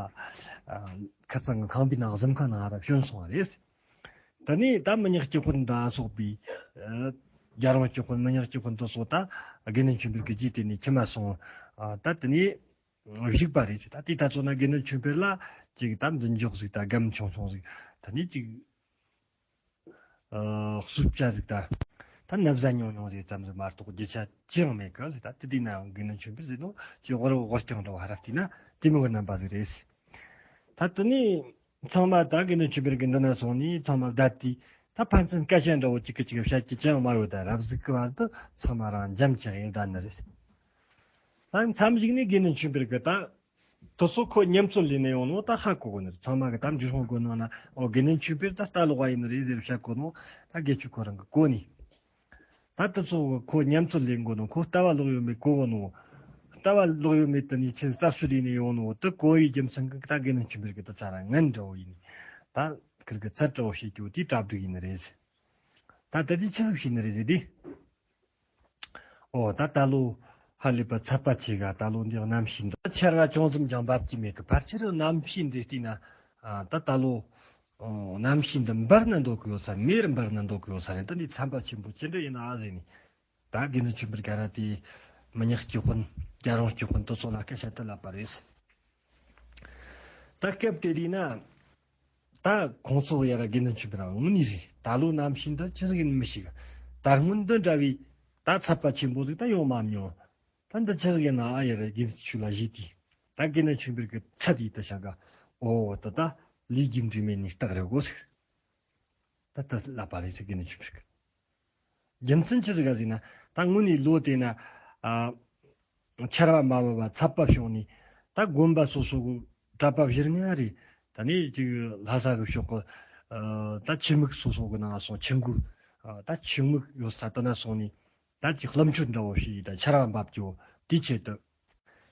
ཁ་སང་གི་ཁང་པའི་ནང་གཟིམ་ཁང་ནང་ར་བྱོན་སོང་བ་རེད། དེ་ནས་ད་མི་ཉག་སྤྱི་དཔོན་དང་སོགས་པའི་ཨ་རྒྱལ་རོང་སྤྱི་དཔོན་མི་ཉག་སྤྱི་དཔོན་དེ་ཚོ་ད་དགེ་འདུན་ཆོས་འཕེལ་གི་རྗེས་དེད་ནས་ཁྱིམ་མ་སོང་། ཨ་ད་དེ་ནས་བཞུགས་པ་རེད། ད་དེ་ད་ཚོ་ན་དགེ་འདུན་ཆོས་འཕེལ་ལ་ཅིག་ད་མདུན་ཅོག་ཟིག་ད་སྒམ་ཆུང་ཆུང་ཟིག་ད་ནི་ཅིག་ཨ་གསོལ་ཇ་ཟིག་ད་ད་ན་བཟའ་ཉུང་ཉུང་ཟིག་ཙམ་ཟིག་མ་གཏོགས་རྒྱུ་ཆ་ཅི་ཡང་མེད་གི་ཟིག་ད་དེ་དེ་ན་དགེ་འདུན་ཆོས་འཕེལ་ཟིག་ནོ་ཅིག་དབུལ་དབུལ་རྐྱང་འདྲ་བ་རབ་དེ་ན་དེ་མོ་གི་རྣམ་པ་ཟིག་རེད། ད་དེ་ནས་ཚང་མ་ད་དགེ་འདུན་ཆོས་འཕེལ་གི་འདི་ན་སོང་ནས་ཚང་མ་བསྡད་དེ། ད་ཕན་ཚུན་སྐད་ཆ་འདྲ་བོ་གཅིག་གིས་གཅིག་བཤད་རྒྱུ་ཅི་ཡང་མ་ཡོད། ད་རབ་གཟུགས་ཀྱི་བར་དུ་ཚང་མ་རང་འཇམ་ཅིག་ཡིན་བསྡད་ནི་རེད། ད་མཚམས་ཤིག་ནས་དགེ་འདུན་ཆོས་འཕེལ་གི་ད་དེ་ཚོ་ཁོ་མཉམ་ཚོད་ལས་ནས་ཡོང་ནོ་ད་ཧ་གོ་གོ་ནི་རེད། ཚང་མ་གི་ད་འབྲི་སྲུང་གོ་ནང་ན་ཨོ་དགེ་འདུན་ཆོས་འཕེལ་ད་ལྟ་ལོག་པ་ཡིན་ནི་རེད་ཟེར་བཤད་གོ་ནོ། ད་དགེ་ཆོས་ཁོ་རང་གི་གོ་ནི། ད་དེ་ཚོ་ཁོ་མཉམ་ཚོད་ལས་འགོ་ནོ། ཁོ་ལྟ་བ་ལོག་ཡོད་མེད་གོ་གོ་ནོ། ལྟ་བ་ལོག་ཡོད་མེད་དེ་ནི་ཆེས་རྩབ་ཤོས་ལས་ནས་ཡོང་ནོ། དེ་གོ་བའི་རྒྱུ་མཚན་གི་ད་དགེ་འདུན་ཆོས་འཕེལ་གི་ད་ཚ་ར་ངན་འདྲ་བོ་ཡིན། ད་ཁིར་གི་ཚད་འདྲ་བོ་བྱེད་རྒྱུ་དེ་གྲ་སྒྲིག་ཡིན་ནི་རེད། ད་དེ་དུས་ཆི་ཟིག་བྱས་ནི་རེད་ཟེར་དུས། ཨོ་ད་ད་ལོ་ཧ་ལས་པ་ཚད་པ་ཆེ་ག་ད་ལོ་འདི་གནམ་གཤིས་འདི་ཆར་བ་ཅུང་ཙམ་ཀྱང་འབབ་ཀྱི་མེད་གི། ཕལ་ཆེར་གནམ་གཤིས་འདི་བལྟས་ན། ཨ་ད་ད་ལོ་ཨོ་གནམ་གཤིས་འདི་འབར་ན་འདོད་གི་ཡོད་ས། མེར་འབར་ན་འདོད་གི་ཡོད་ས་རེད། ད་འདི་ཚན་པ་ཆེན་པོ་ཅི་འདྲ་ཡིན་ན་ཨ་ཟེར་ནས། ད་དགེ་འདུན་ཆོས་འཕེལ་ག་ར་དེ་མི་ཉག་སྤྱི་དཔོན་རྒྱལ་རོང་སྤྱི་དཔོན་དེ་ཚོ་ལ་སྐད་ཆ་དེ་ལབ་པ་རེད། ད་སྐབས་དེ་དུས་ན། ད་ཁོང་ཚོ་ཡ་ར་དགེ་འདུན་ཆོས་འཕེལ་རང་དངོས་གནས་རེད། ད་ལོ་གནམ་གཤིས་འདི་ཆི་ཟིག་ཡིན་མི་ཤེས་གི། ད་སྔོན་འདི་འདྲ་བའི་ད་ཚད་པ་ཆེན་པོ་ཟིག་ད་ཡོང་མ་མྱོང་། ད་འདི་ཆི་ཟིག་ཡིན་ན་ཨ་ཡ་ར་དགེ་འདུན་ཆོས་ལ་བཞེས་དུས། ད་དགེ་འདུན་ཆོས་འཕེལ་གི་ཚད་ཡིད་དུ་བྱ་ག། ཨོ་ད་ད་ལས་རྒྱུ་འབྲས་མེད་ནི་རྟགས་རེད་གོ་ཟིག་ད་ད་ལབ་པ་རེད་ཟེར་དགེ་འདུན་ཆོས་འཕེལ་གི། རྒྱུ་མཚན་ཆི་ཟིག་ག་ཟེར་ན། ད་དངོས་གནས་ལོ་དེ་ན་ཨ་ཆར་བ་མ་བབས་པ་ཚད་པ་བྱུང་ནས། ད་དགོན་པ་སོ་སོ་གི་གྲྭ་པ་བཞི་ལྔ་རེད། ད་ནས་ཅིག་ལྷ་ས་གི་ཕྱོགས་གི་ཨ་ད་ཆུ་མིག་སོ་སོ་གི་ནང་སོང་། ཆུ་མགོ་ཨ་ད་ཆུ་མིག་ཡོད་ས་དེ་ན་སོང་ནས། ད་ཅིག་ལྷུམས་མཆོད་འདྲ་བོ་བྱས། ད་ཆར་བ་འབབ་རྒྱུ་དེའི་ཆེད་དུ།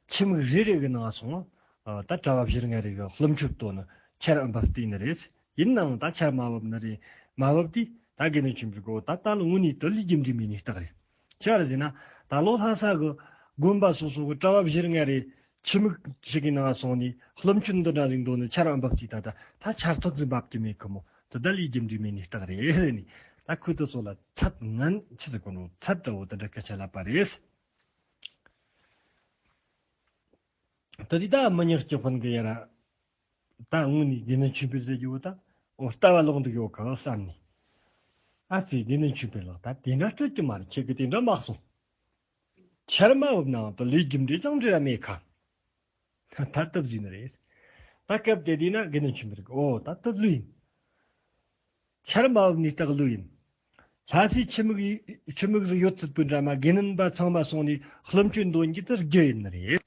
ཆུ་མིག་རེ་རེ་གི་ནང་སོང་། ཨ་ད་གྲྭ་པ་བཞི་ལྔ་རེ་གི་ལྷུམས་མཆོད་བཏོན་ནས་ཆར་འབབ་བལྟས་ནི་རེད། ཡིན་ནའང་ད་ཆར་མ་བབས་ནི་རེད། མ་བབས་དུས་ད་དགེ་འདུན་ཆོས་འཕེལ་གོ་ད་ད་ལོ་དངོས་གནས་དེ་ལས་རྒྱུ་འབྲས་མེད་ནི་རྟགས་རེད། ཆི་རེད་ཟེར་ན། ད་ལོ་ལྷ་ས་གི་དགོན་པ་སོ་སོ་གི་གྲྭ་པ་བཞི་ལྔ་རེ་ཆུ་མིག་ཞིག་གི་ནང་སོང་ནས་ལྷུམས་མཆོད་འདི་འདྲ་ཟིག་འདོན་ནས་ཆར་འབབ་དུས། ད་ད་ད་ཆར་ཐོག་ཟིག་འབབ་ཀྱི་མེད་གི་མོ། དེ་ད་ལས་རྒྱུ་འབྲས་མེད་ནི་རྟགས་རེད་ཟེར་ནས། ད་ཁོས་དེ་ཚོ་ལ་ཚད་ངན་ཆི་ཟིག་གོ་ནོ། ཚད་འདྲ་བོ་དེ་འདྲ་སྐད་ཆ་ལབ་པ་རེད། ད་དེ་ད་མི་ཉག་སྤྱི་དཔོན་གི་ཡ་ར། ད་དངོས་ནས་དགེ་འདུན་ཆོས་འཕེལ་ཟེར་རྒྱུ་བོ་ད་ཨོ་ལྟ་བ་ལོག་འདུག་ཡོད་གང་བསམ་ནས། ཨ་ཙི་དགེ་འདུན་ཆོས་འཕེལ་ལགས། ད་དེ་འདྲ་སྤྲོད་ཀྱི་མ་རེད། ཁྱེད་ཀྱིས་དེ་འདྲ་མ་གསུངས། ཆར་མ་བབས་ནའང་ད་ལས་རྒྱུ་འབྲས་ཅང་འབྲེལ་བ་མེད་ཁ། ད་སྟབས་ཟིན་ནི་རེད། ད་སྐབས་དེ་དུས་ན་དགེ་འདུན་ཆོས་འཕེལ་གི་ཨོ་ད་སྟབས་ལོས་ཡིན། ཆར་མ་བབས་ནི་རྟགས་ལོས་ཡིན། ལྷ་སའི་ཆུ་མིག་ཆུ་མིག་ཟིག་ཡོད་ཚད་པོའི་འདྲ་མ་དགེ་འདུན་པ་ཚང་མ་སོང་ནས་ལྷུམས་མཆོད་འདོན་རྒྱུ་དེ་རྒྱུ་ཡིན་ནི་རེད།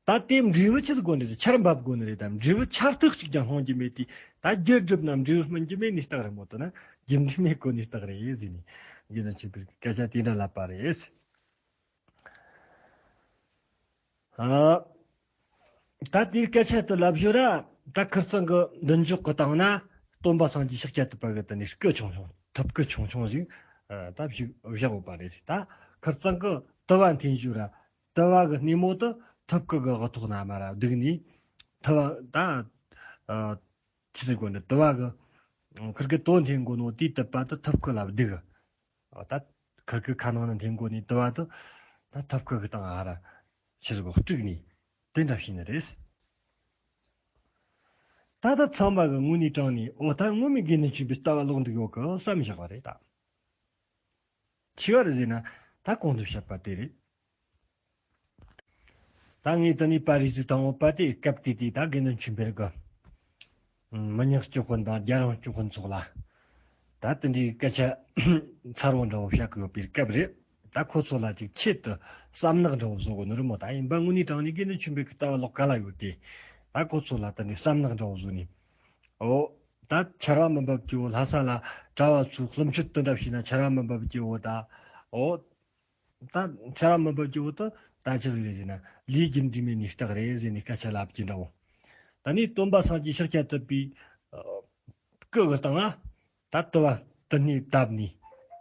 ད་དེ་འབྲས་བུ་ཆི་ཟིག་དགོས་ནི་རེད། ཆར་འབབ་དགོས་ནི་རེད། ད་འབྲས་བུ་ཆར་ཐིགས་གཅིག་ཀྱང་ལྷུང་རྒྱུ་མེད་དུས། ད་རྒྱུ་སྒྲུབ་ན་འབྲས་བུ་སྨིན་རྒྱུ་མེད་ནི་རྟགས་རེད་མོ། དེ་ན་རྒྱུ་འབྲས་མེད་དགོས་ནི་རྟགས་རེད་ཟེར་ནས་དགེ་འདུན་ཆོས་འཕེལ་གི་སྐད་ཆ་དེ་འདྲ་ལབ་པ་རེད། ཨ། ད་དེའི་སྐད་ཆ་དེ་ལབ་ཞོར་ར། ད་ཁིར་ཚང་གི་མདུན་ཅོག་གི་སྟེང་ན་སྟོན་པ་སངས་རྒྱས་ཤཱཀྱ་ཐུབ་པ་གི་དེ་ནས་སྐུ་ཆུང་ཆུང་ཐུབ་སྐུ་ཆུང་ཆུང་ཞིག་ཨ། ད་བཞུགས་བཞག་ཡོད་པ་རེད། ད་ཁིར་ཚང་གི་དུ་བ་འཐེན་ཞོར་ར། དུ་བ་གི་སྣེ་མོ་དེ་ཐུབ་སྐུ་གི་དབུ་ཐོག་ན་མར་ར་བདུག་ནས། དུ་བ་ད་ཨ། ཆི་ཟེར་དགོས་འདི། དུ་བ་གི་ཁིར་གི་དོ་འཐེན་དགོས་ནོ་དེའི་དུད་པ་དེ་ཐུབ་སྐུ་ལ་བདུག་ཨ། ད་ཁིར་གི་ཁ་ནང་ན་འཐེན་དགོས་ནི་དུ་བ་དེ་ད་ཐུབ་སྐུ་གི་སྟེང་ཨ་ར་ཆི་ཟེར་དགོས་དཀྲུགས་ནས་དེ་འདྲ་བྱས་ནི་རེད། ད་ད་ཚང་མ་གི་དངོས་གནས་དྲང་ནས། འོ། ད་ངོ་མའི་དགེ་འདུན་ཆོས་འཕེལ་ལྟ་བ་ལོག་འདུག་ཡོད་གི་བསམ་བཞག་པ་རེད་ད། ཆི་བ་རེད་ཟེར་ན། ད་གོང་དུ་བཤད་པ་དེ་རེད། ད་ངས་དེ་ནས་པར་རིས་ཀྱི་དང་པོ་པ་དེ་སྐབས་དེ་དུས་ད་དགེ་འདུན་ཆོས་འཕེལ་གི་མི་ཉག་སྐྱོ་དཔོན་དང་རྒྱལ་རོང་སྐྱོ་དཔོན་སོགས་ལ་ད་དེ་འདྲའི་སྐད་ཆ་མཚར་བོ་འདྲ་བོ་བཤད་གི་ཡོད་པའི་སྐབས་རེད། ད་ཁོ་ཚོ་ལ་ཅིག་ཆེད་དུ་བསམ་ནག་འདྲ་བོ་བཟོ་དགོས་ནི་རེད་མོ། ད་ཡིན་པ་དངོས་གནས་དྲང་ནས་དགེ་འདུན་ཆོས་འཕེལ་གི་ལྟ་བ་ལོག་ག་ལ་ཡོད་དེ། ད་ཁོ་ཚོ་ལ་དེ་འདྲའི་བསམ་ནག་འདྲ་བོ་བཟོས་ནས། འོ། ད་ཆར་བ་མི་འབབ་ཀྱི་འོ། ལྷ་ས་ལ་གྲྭ་བ་ཚོས་གླུ་མཆོད་དེ་འདྲ་བྱས་ན་ཆར་བ་མི་འབབ་ཀྱི་འོ། ད་འོ། ད་ཆར་བ་མི་འབབ་ཀྱི་འོ་དེ་ད་ཆི་ཟིག་རེད་ཟེར་ན། ལས་རྒྱུ་འབྲས་མེད་ནི་རྟགས་རེད་ཟེར་ནས་སྐད་ཆ་ལབ་ཀྱི་འདྲ་བོ། ད་ནི་སྟོན་པ་སངས་རྒྱས་ཤཱཀྱ་ཐུབ་པའི་སྐུ་གི་སྟེང་ལ་ད་དུ་བ་དུ་སྣེ་བཏབ་ནས་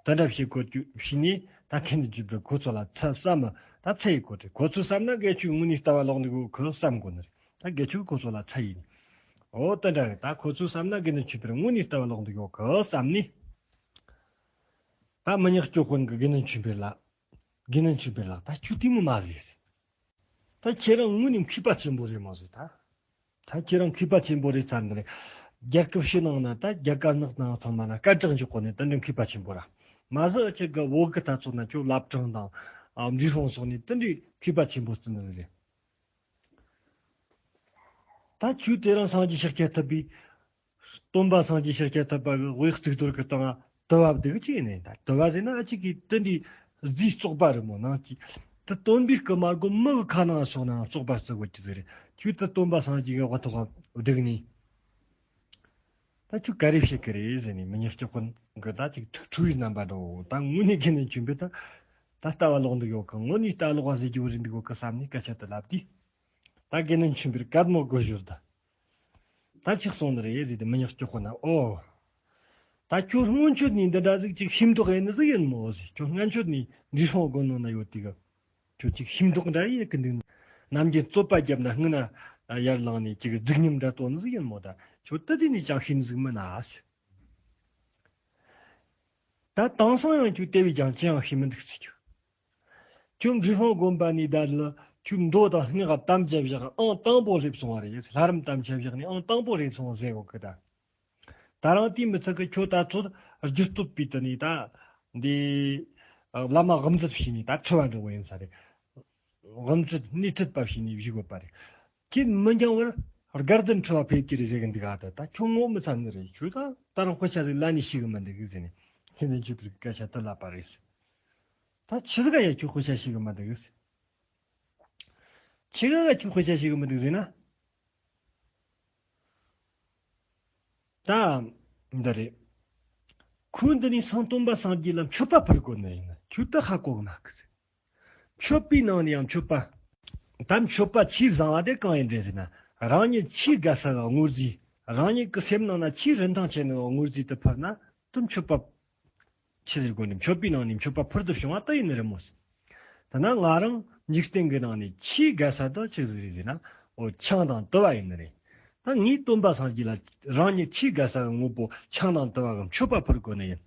དེ་འདྲ་བྱེད་དགོས་རྒྱུ་བྱས་ནས། ད་དེ་འདྲ་བྱེད་དགོས། ཁོ་ཚོ་ལ་ཚ་བསམ་མི་ད་ཚ་ཡི་གོ་དྲི། ཁོ་ཚོས་བསམ་ན་དགེ་ཆོས་དངོས་གནས་ལྟ་བ་ལོག་འདུག་གོ་ཁོ་བསམ་དགོས་ནི་རེད། ད་དགེ་ཆོས་ཁོ་ཚོ་ལ་ཚ་ཡིན། འོ་དེ་འདྲ་རེད། ད་ཁོ་ཚོས་བསམ་ན་དགེ་འདུན་ཆོས་འཕེལ་དངོས་གནས་ལྟ་བ་ལོག་འདུག་གོ་ཁོ་བསམ་ནས། ད་མི་ཉག་སྐྱོ་དཔོན་གི་དགེ་འདུན་ཆོས་འཕེལ་ལ། དགེ་འདུན་ཆོས་འཕེལ་ལགས། ད་ཁྱོད་དེ་མོ་མ་ཟེར། ད་ཁྱེད་རང་དངོས་གནས་མཁས་པ་ཆེན་པོ་རེད་མ་ཟེར་ད། ད་ཁྱེད་རང་མཁས་པ་ཆེན་པོ་རེད་ཚར་འདི་རེད། རྒྱལ་ཁབ་ཕྱི་ནང་ན་ད་རྒྱ་དཀར་ནག་ནང་ཚང་མ་ན་སྐད་གྲགས་འཇོག་གོ་ནས་དེ་འདྲའི་མཁས་པ་ཆེན་པོ་ར། མ་ཟད་ཁྱེད་ཀྱི་བོད་གི་ད་ཚོ་ན་ཁྱོད་བླ་བྲང་དང་ཨ་འབྲས་སྤུངས་སོགས་ནས་དེ་འདྲའི་མཁས་པ་ཆེན་པོ་བརྩི་ནི་ཟིག་རེད། ད་ཁྱོད་དེ་རིང་སངས་རྒྱས་ཤཱཀྱ་ཐུབ་པའི། སྟོན་པ་སངས་རྒྱས་ཤཱཀྱ་ཐུབ་པ་གི་དབུའི་གཙུག་ཏོར་གི་སྟེང་ང་དུ་བ་བདུག་ཅིག་ནས། ད་དུ་བ་ཟེར་ན་ཨ་ཅིག་གིས་དེ་འདྲའི་རྫིས་བཙོག་པ་རེད་མོ། ནང་གི་དེ་སྟོན་པའི་སྐུ་མ་དགོས་མི་གི་ཁ་ནང་སོགས་ནང་བཙོག་པ་བརྩི་དགོས་ཀྱི་ཟེར་རེད། ཁྱོད་དེ་སྟོན་པ་སངས་རྒྱས་གི་དབུ་ཐོག་བདུག་ནས། ད་ཁྱོད་ག་རེ་བཤད་གི་རེད་ཟེར་ནས་མི་ཉག་སྐྱོ་དཔོན་གི་ད་ཅིག་ཁྲོ་བའི་རྣམ་པ་འདྲ་བོ། ད་དངོས་གནས་དགེ་འདུན་ཆོས་འཕེལ་ད་ད་ལྟ་བ་ལོག་འདུག་ཡོད་གི། དངོས་གནས་ལྟ་ལོག་པ་ཟེར་རྒྱུ་རེད་འདུག་གོ་གི་བསམ་ནས་སྐད་ཆ་དེ་ལབ་དུས། ད་དགེ་འདུན་ཆོས་འཕེལ་སྐད་མོ་གོ་ཞོར་ད། ད་ཅིག་སོང་ནི་རེད་ཟེར་ཏེ་མི་ཉག་སྐྱོ་དཔོན་ན། ཨོ། ད་ཁྱོད་སྔོན་ཆད་ནས་འདི་འདྲ་ཟིག་ཅིག་ཤེས་མདོག་ཡིན་ནི་ཟིག་ཡིན་མོ་ཟེར། ཁྱོད་སྔོན་ཆད་ནས་འབྲས་སྤུངས་དགོན་ནང་ན་ཡོད་དུས་གི། ཁྱོད་ཅིག་ཤེས་མདོག་འདྲ་ཡིན་གི་འདུག་ནམ་རྒྱུན་རྩོད་པ་བརྒྱབ་ན་སྔུན་ན་ཡར་ལངས་ནས་ཅིག་རྫིག་ཉམས་འདྲ་སྟོན་ནི་ཟིག་ཡིན་མོ། ད་ཁྱོད་ད་དེ་ནས་ཅང་ཤེས་ནི་ཟིག་མིན་ན་ཟེར། ད་དེང་སང་ཡང་ཁྱོད་དེ་བས་ཀྱང་ཅི་ཡང་ཤེས་མི་འདུག་ཟེར་ཁྱོད། ཁྱོད་འབྲས་སྤུངས་དགོན་པ་ནས་ད་ལ་ཁྱོད་མདོ་དང་སྔགས་དམ་བཅའ་བཞག་ཨང་དང་པོ་སླེབས་སོང་བ་རེད། ལྷ་རམས་དམ་བཅའ་བཞག་ནས་ཨང་དང་པོ་སླེབས་སོང་ཟེར་གོ་གི་ད། ད་རང་དེའི་མི་ཚད་གི་ཁྱོད་ད་ཚོད་རྒྱུ་སྟོབས་པའི་དུ་ནས་ད་འདི་བླ་མ་དབུ་མཛད་བྱས་ནས་ད་ཁྲི་བ་འགྲོ་བ་ཡིན་ས་རེད། དབུ་མཛད་སྣེ་ཁྲིད་པ་བྱས་ནས་བཞུགས་དགོས་པ་རེད། ཁྱེད་མི་འགྱང་བར་དགའ་ལྡན་ཁྲི་བ་ཕེབས་ཀྱི་རེད་ཟེར་གི་འདུག་ཨ། ད་ད་ཁྱོད་ངོ་མི་ཚ་ནི་རེད། ཁྱོད་ད་ད་རང་དཔེ་ཆ་ཟིག་ལ་ནི་ཤེས་གི་མི་འདུག་ཟེར་ནས་ཁྱེད་ནི་ཁྱོད་པའི་སྐད་ཆ་དུ་ལབ་པ་རེད། ད་ཆི་ཟིག་ཡ་ཁྱོད་དཔེ་ཆ་ཤེས་གི་མི་འདུག་ཆི་ཟིག་ཡ་ཁྱོད་དཔེ་ཆ་ཤེས་གི་མི་འདུག་ཟེར་ན། ད་འདི་རེད། ཁོས་འདི་ནས་སང་སྟོན་པ་སངས་རྒྱས་ལ་མཆོད་པ་ཕུལ་དགོས་ནི་ཡིན་ན། ཁྱོད་ད་ཧ་གོ་གི་མ་གི་ཟེར། མཆོད་པའི་ནང་ནས་ཡང་མཆོད་པ། ད་མཆོད་པ་ཆེས་བཟང་བ་དེ་གང་ཡིན་རེད་ཟེར་ན། རང་ཉིད་ཆེས་དགའ་ས་གི་དངོས་རྫས། རང་ཉིད་ཀྱི་སེམས་ནང་ན་ཆེས་རིན་ཐང་ཆེ་ནི་དངོས་རྫས་དེ་ཕུལ་ན་དེ་མཆོད་པ། ཆི་ཟེར་དགོས་ནི། མཆོད་པའི་ནང་ནས་མཆོད་པ་ཕུལ་དུ་བྱུང་བ་དེ་ཡིན་ནི་རེད་མོ་ཟེར། ད་ན་ང་རང་འཇིག་རྟེན་གྱི་ནང་ནས་ཆེས་དགའ་ས་དེ་ཆི་ཟིག་རེད་ཟེར་ན། འོ་ཆང་དང་དུ་བ་ཡིན་ནི་རེད། ད་ངས་སྟོན་པ་སངས་རྒྱས་ལ་རང་ཉིད་ཆེས་དགའ་ས་གི་དངོས་པོ་ཆང་དང་དུ་བ་གི་མཆོད་པ་ཕུལ་དགོས་ནི་ཡིན།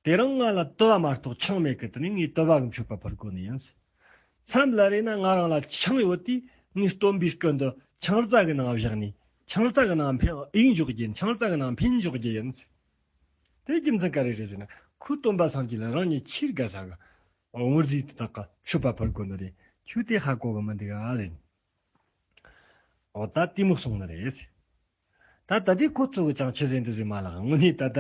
དེ་རིང་ང་ལ་དུ་བ་མ་གཏོགས་ཆང་མེད་གི། དེ་ནས་ངས་དུ་བ་གི་མཆོད་པ་ཕུལ་དགོས་ནི་ཡིན། མཚམས་ལ་རེ་ན་ང་རང་ལ་ཆང་ཡོད་དུས་ངས་སྟོན་པའི་སྐུ་འདི་ཆང་རྩ་གི་ནང་བཞག་ནས་ཆང་རྩ་གི་ནང་འཕེན་གཡུག་འཇོག་རྒྱུ་ཡིན། ཆང་རྩ་གི་ནང་འཕེན་འཇོག་རྒྱུ་ཡིན། དེ་རྒྱུ་མཚན་ག་རེ་རེད་ཟེར་ན། ཁོས་སྟོན་པ་སངས་རྒྱས་ལ་རང་ཉིད་ཆེས་དགའ་ས་གི་དངོས་རྫས་དེ་དག་གི་མཆོད་པ་ཕུལ་དགོས་ནི་རེད། ཁྱོད་དེ་ཧ་གོ་གི་མི་འདུག་ཨ་ཟེར། འོ་ད་དེ་མོ་གསུངས་ནི་རེད། ད་ད་དེ་ཁོ་ཚོ་གི་ཅང་ཆི་ཟེར་འདི་ཟེར་མ་ལགས། དངོས་གནས་ད་ད་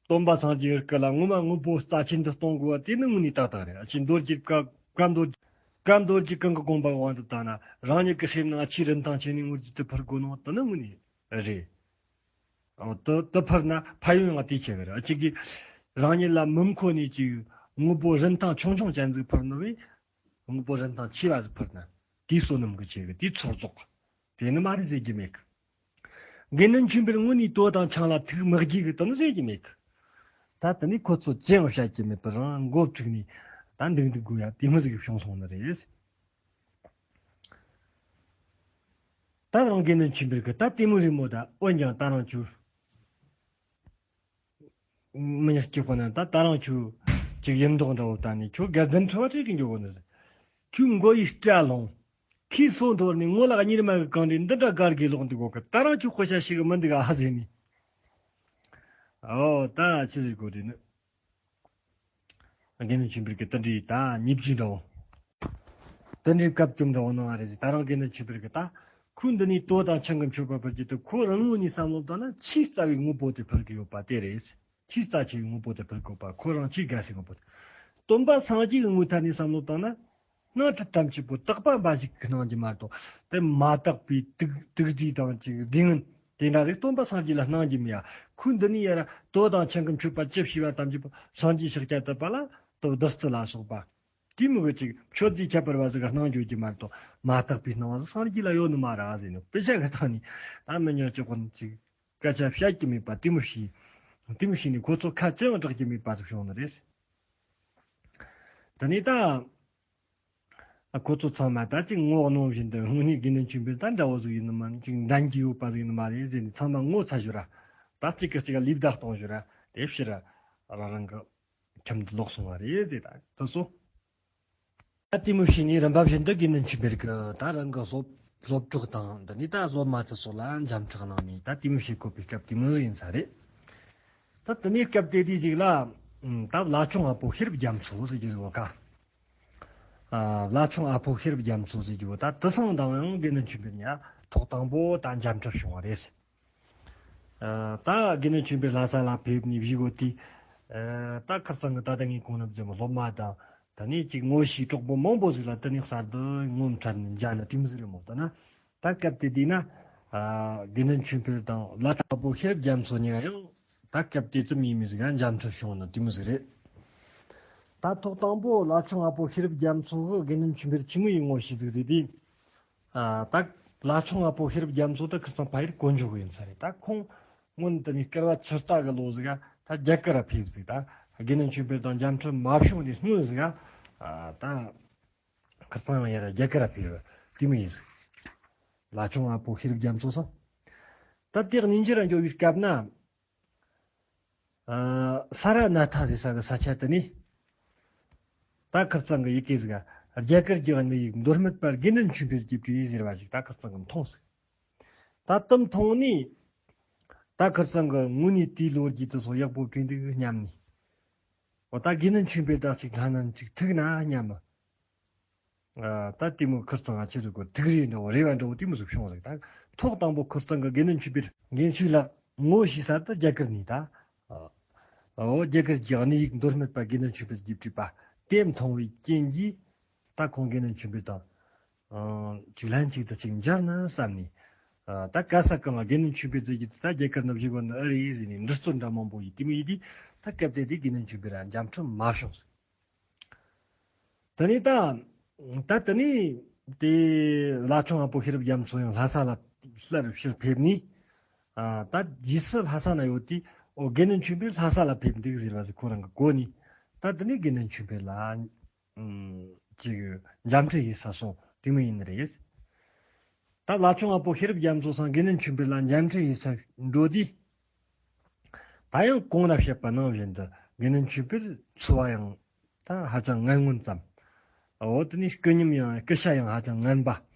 སྟོན་པ་སངས་རྒྱས་སྐུ་ལ་ངོ་མ་དངོས་པོ་རྩ་ཆེན་འདི་གཏོང་དགོས་པ་དེ་ནི་དངོས་གནས་ཏག་ཏག་རེད། ཨ་ཅེ་མདོ་སྒྱུ་བཀའ་བཀའ་མདོ་བཀའ་མདོ་སྒྱུ་གང་གི་དགོངས་པ་དབང་དུ་བཏང་ན་རང་ཉིད་ཀྱི་སེམས་ནང་ཆེས་རིན་ཐང་ཆེ་ནི་དངོས་རྫས་དེ་ཕུལ་དགོས་ནོ་དེ་ནི་དངོས་གནས་རེད། འོ་དེ་དེ་ཕུལ་ན་ཕན་ཡོན་ཡང་དེ་ཆེ་གི་རེད། ཨ་ཅིག་གིས་རང་ཉིད་ལ་མི་མཁོ་ནི་ཅིག་དངོས་པོ་རིན་ཐང་ཆུང་ཆུང་ཅན་ཟིག་ཕུལ་ནི་བས། དངོས་པོ་རིན་ཐང་ཆེ་བ་ཟིག་ཕུལ་ན། དེའི་བསོད་ནམས་ཀྱི་ཆེ་གི་དེའི་ཚོགས་རྫོགས། དེ་ནི་མ་རེད་ཟེར་རྒྱུ་མེད་གི། དགེ་འདུན་ཆོས་འཕེལ་དངོས་ནས་དོ་དང་ཆང་ལ་ཐུགས་མི་དགྱེས་གི་དེ་ནི་ཟེར་རྒྱུ་མེད་གི། ད་དེ་ནས་ཁོ་ཚོ་ཅི་ཡང་བཤད་རྒྱུ་མེད་པར་རང་མགོ་བཀྲུགས་ནས་ད་འདུག་འདུག་དགོས་ཡ་དེ་མོ་ཟིག་བྱུང་སོང་ནི་རེད། ད་རང་དགེ་འདུན་ཆོས་འཕེལ་གི་ད་དེ་མོ་རེད་མོ། ད་འོན་ཀྱང་ད་རང་ཁྱོད། མི་ཉག་གཅིག་པོ་ན་ད་ད་རང་ཁྱོད་ཅིག་ཡིན་མདོག་འདྲ་བོ་ད་ནི་ཁྱོད་དགའ་ལྡན་ཁྲི་བ་ཅིག་གི་འཇོག་གོ་ནི་ཟེར། ཁྱོད་མགོ་ཡི་སྐྲ་ལོང་། ཁྱི་སོ་འཐོར་ནས་ངོ་ལ་གཉེར་མ་གི་གང་འདྲའི་འདི་འདྲ་དགའ་དགའི་ལོག་འདུག་གོ་གི། ད་རང་ཁྱོད་དཔེ་ཆ་ཤེས་གི་མི་འདུག་ཨ་ཟེར་ནས། ཨོ་ད་ཆི་ཟིག་གོ་དེ་ནི། དགེ་འདུན་ཆོས་འཕེལ་གི་དེ་འདྲའི་ད་ཉེས་བྱས་འདྲ་བོ། དེ་འདྲའི་སྐབས་དུམ་འདྲ་བོ་གནང་བ་རེད་ཟེར། ད་རང་དགེ་འདུན་ཆོས་འཕེལ་གི་ད་ཁོས་འདི་ནས་དོ་དང་ཆང་གི་མཆོད་པ་ཕུལ་རྒྱུ་དེ་ཁོ་རང་ངོས་ནས་བསམ་བློ་བཏང་ན་ཆེས་རྩ་བའི་དངོས་པོ་དེ་ཕུལ་གི་ཡོད་པ་དེ་རེད། ཆེས་རྩ་ཆེ་བའི་དངོས་པོ་དེ་ཕུལ་གི་ཡོད་པ། ཁོ་རང་ཆེས་དགའ་སའི་དངོས་པོ་དེ། སྟོན་པ་སངས་རྒྱས་ཀྱི་ངོས་ཐད་ནས་བསམ་བློ་བཏང་ན། སྣང་སྲིད་ཐམས་ཅད་པོ་དག་པ་འབའ་ཞིག་གི་སྣང་རྒྱུ་མ་གཏོགས། དེ་མ་དག་པའི་དུག་དུག་རྫས་དང་ཅིག་རྫས་ངན་དེ་འདྲ་རིགས་སྟོན་པ་སངས་རྒྱས་ལ་སྣང་རྒྱུ་མེད་ཡ། ཁོས་འདི་ནས་ཡར་དོ་དང་ཆང་གི་མཆོད་པ་ཅི་བྱས་པ་ཐམས་ཅད་པོ་སངས་རྒྱས་ཤཱཀྱ་ཐུབ་པ་ལ་དོ་བདག་སྤྱི་ལ་སོགས་པ། དེ་མོ་གི་ཅིག་མཆོད་རྫས་ཁྱད་པར་བ་ཟིག་ག་སྣང་འགྱོ་རྒྱུ་མ་གཏོགས། མ་དག་པའི་སྣང་བ་ཟིག་སངས་རྒྱས་ལ་ཡོད་ནི་མ་རེད་ཟེར་ནས། དཔེ་ཆ་གི་སྟེང་ནས་ད་མི་ཉག་གཅིག་པོ་ཅིག་སྐད་ཆ་བཤད་རྒྱུ་མེད་པ་དེ་མོ་བྱས། དེ་མོ་བྱས་ནས་ཁོ་ཚོ་ཁ་ཅི་ཡང་གྲག་རྒྱུ་མེད་པ་ཟིག་བྱུང་ནི་རེད། དེ་ནས་ད། ཨ། ཁོ་ཚོ་ཚང་མ་ད་ཅིག་ངོ་གནོང་བཞིན་དུ། དངོས་གནས་དགེ་འདུན་ཆོས་འཕེལ་ད་འདྲ་བོ་ཟིག་ཡིན་ནི་མིན། ཅིག་འགྲན་རྒྱུ་ཡོད་པ་ཟིག་ཡིན་ནི་མ་རེད་ཟེར་ནས་ཚང་མ་ངོ་ཚ་ཞོར་ར། ད་གཅིག་གིས་གཅིག་ལ་ལུས་བདའ་གཏོང་ཞོར་ར་དེ་ཕྱིར་ར་རང་རང་གི་ཁྱིམ་དུ་ལོག་སོང་བ་རེད་ཟེར། ད་དེ་སོ། ད་དེ་མོ་བྱས་ནས་རིམ་པ་བཞིན་དུ་དགེ་འདུན་ཆོས་འཕེལ་གྱི་ད་རང་གི་སློབ་སློབ་གྲོགས་དང་། འདི་ནས་ད་སློབ་མ་དེ་ཚོ་ལ་འཇམ་ཕྲག་གནང་ནས་ད་དེ་མོ་བྱེད་དགོས་པའི་སྐབས་དེ་མོ་ཟིག་ཡིན་ས་རེད། ད་དེ་ནས་སྐབས་དེ་དུས་ཅིག་ལ། ད་བླ་མཆོད་ཨ་པོ་ཤེས་རབ་རྒྱ་མཚོ་ཟེར་གྱི་ཟིག་ཡོད་ཀ། ཨ། བླ་མཆོད་ཨ་པོ་ཤེས་རབ་རྒྱ་མཚོ་ཟེར་གྱི་བོ་ད་དེ་སང་དང་ཡང་དགེ་འདུན་ཆོས་འཕེལ་གཉིས་ཐོག་དང་པོ་ད་འཇམ་འཕྲད་བྱུང་བ་རེད། ཨ། ད་དགེ་འདུན་ཆོས་འཕེལ་ལྷ་ས་ལ་ཕེབས་ནས་བཞུགས་ཡོད་དུས། ཨ། ད་ཁ་སང་གི་ད་ལྟ་ངས་གོང་ནས་བརྗོད་པའི་སློབ་མ་དང་། ད་ནས་ཅིག་ངོ་ཤེས་གྲོགས་པོ་མང་པོ་ཟིག་ལ་དེ་ནས་གསར་དུ་ངོ་འཕྲད་ནས་མཇལ་ནི་དེ་མོ་ཟིག་རེད་མོ། ད་ན། ད་སྐབས་དེ་དུས་ན། ཨ། དགེ་འདུན་ཆོས་འཕེལ་དང་བླ་མཆོད་ཨ་པོ་ཤེས་རབ་རྒྱ་མཚོ་གཉིས་ཀ་ཡང་ད་སྐབས་དེ་ཙམ་ཡིན་མི་ཟིག་ག་འཇམ་འཕྲད་བྱུང་ནི་དེ་མོ་ཟིག་རེད། ད་ཐོག་དང་པོ་བླ་མཆོད་ཨ་པོ་ཤེས་རབ་རྒྱ་མཚོ་གིས་དགེ་འདུན་ཆོས་འཕེལ་ཆི་མོ་ཡིན་ངོ་ཤེས་ཟིག་རེད་དེ། ཨ། ད་བླ་མཆོད་ཨ་པོ་ཤེས་རབ་རྒྱ་མཚོ་ད་ཁ་སང་ཕ་ཡུལ་དཀོན་མཆོག་གི་ཡིན་ས་རེད། ད་ཁོང་སྔོན་དུ་ནས་སྐལ་བ་ཆུ་རྟ་གི་ལོ་ཟིག་ག་ད་རྒྱ་གར་ར་ཕེབས་ཟིག་ད་དགེ་འདུན་ཆོས་འཕེལ་དང་འཇམ་འཕྲད་མ་བྱུང་ནས་སྔོན་ཟིག་ག་ཨ། ད། ཁ་སང་ཡང་ཡར་རྒྱ་གར་ར་ཕེབས་དེ་མོ་ཡིན་ཟིག་བླ་མཆོད་ཨ་པོ་ཤེས་རབ་རྒྱ་མཚོ་སང་། ད་དེ་ཉིན་རྗེས་ར་འགྱོ་བའི་སྐབས་ན། ཨ། ས་ར་ནཱ་ཐ་ཟེར་ས་གི་ས་ཆ་དེ་ནས། ད་ཁ་སང་གི་ཡི་གེ་ཟིག་ག་རྒྱ་གར་གྱི་གནས་ཡིག་མདོ་སྨད་པ་དགེ་འདུན་ཆོས་འཕེལ་གྱིས་བྲིས་ཟེར་བ་ཞིག་ད་ཁ་སང་གི་མཐོང་ཟིག་ད་དེ་མཐོང་ནས། ད་ཁ་སང་གི་དངོས་གནས་དེའི་ལོ་རྒྱུས་དེ་ཚོ་ཡག་པོ་བྲིས་འདུག་སྙམ་ནས། འོ་ད་དགེ་འདུན་ཆོས་འཕེལ་དང་ཅིག་ལྷན་ཅིག་ཐུག་ན་སྙམ། ཨ། ད་དེ་མོ་ཁིར་ཚང་ང་ཆི་ཟིག་གོ་ཐུག་རེས་འདྲ་བོ་རེ་བ་འདྲ་བོ་དེ་མོ་ཟིག་བྱུང་ཟིག་ད་ཐོག་དང་པོ་ཁིར་ཚང་གི་དགེ་འདུན་ཆོས་འཕེལ་རྒན་ཤོས་ལགས་ངོ་ཤེས་ས་དེ་རྒྱ་གར་ནས་ད། ཨོ་རྒྱ་གར་གྱི་གནས་ཡིག་མདོ་སྨད་པ་དགེ་འདུན་ཆོས་འཕེལ་གྱིས་བྲིས་པ་དེ་མཐོང་བའི་རྐྱེན་གྱིས། ད་ཁོང་དགེ་འདུན་ཆོས་འཕེལ་དང་། ཨང་། ཅིག་ལན་ཅིག་ཏུ་ཅིག་མཇལ་ན་བསམ་ནས། ཨ། ད་ག་ས་གང་ལ་དགེ་འདུན་ཆོས་འཕེལ་ཟེར་གྱི་དེ་ད་རྒྱ་གར་ན་བཞུགས་པ་ནི་ཨེ་རེད་ཟེར་ནས་འདྲི་ཚོད་འདྲ་མང་པོ་ཡིན། དེ་མོ་ཡིན་དུས་ད་སྐབས་དེ་དུས་དགེ་འདུན་ཆོས་འཕེལ་ར་འཇམ་འཕྲད་མ་བྱུང་ཟིག་དེ་ནས་ད། ད་དེ་ནས་དེ་བླ་མཆོད་ཨ་པོ་ཤེས་རབ་རྒྱ་མཚོ་ཡང་ལྷ་ས་ལ་སླར་ཕྱིར་ཕེབས་ནས། ཨ། ད་རྗེས་སུ་ལྷ་ས་ན་ཡོད་དུས་ཨོ་དགེ་འདུན་ཆོས་འཕེལ་ལྷ་ས་ལ་ཕེབས་འདུག་ཟེར་བ་ཟིག་ཁོ་རང་གི་གོ་ནས། ད་དེ་ནས་དགེ་འདུན་ཆོས་འཕེལ་ལ། ཨུམ། ཅིག་འཇམ་འཕྲད་ཡེད་ས་སོང་དེ་མོ་ཡིན་ནི་རེད། ད་བླ་མཆོད་ཨ་པོ་ཤེས་རབ་རྒྱ་མཚོ་སང་དགེ་འདུན་ཆོས་འཕེལ་ལ་འཇམ་འཕྲད་ཡེད་ས་འགྲོ་དུས། ད་ཡང་གོང་ན་བཤད་པ་ནང་བཞིན་དུ་དགེ་འདུན་ཆོས་འཕེལ་འཚོ་བ་ཡང་ད་ཧ་ཅང་ངན་ངོན་ཙམ། འོ་དེ་ནས་སྐུ་ཉམས་ཡང་སྐུ་ཤ་ཡང་ཧ་ཅང་ངན་པ་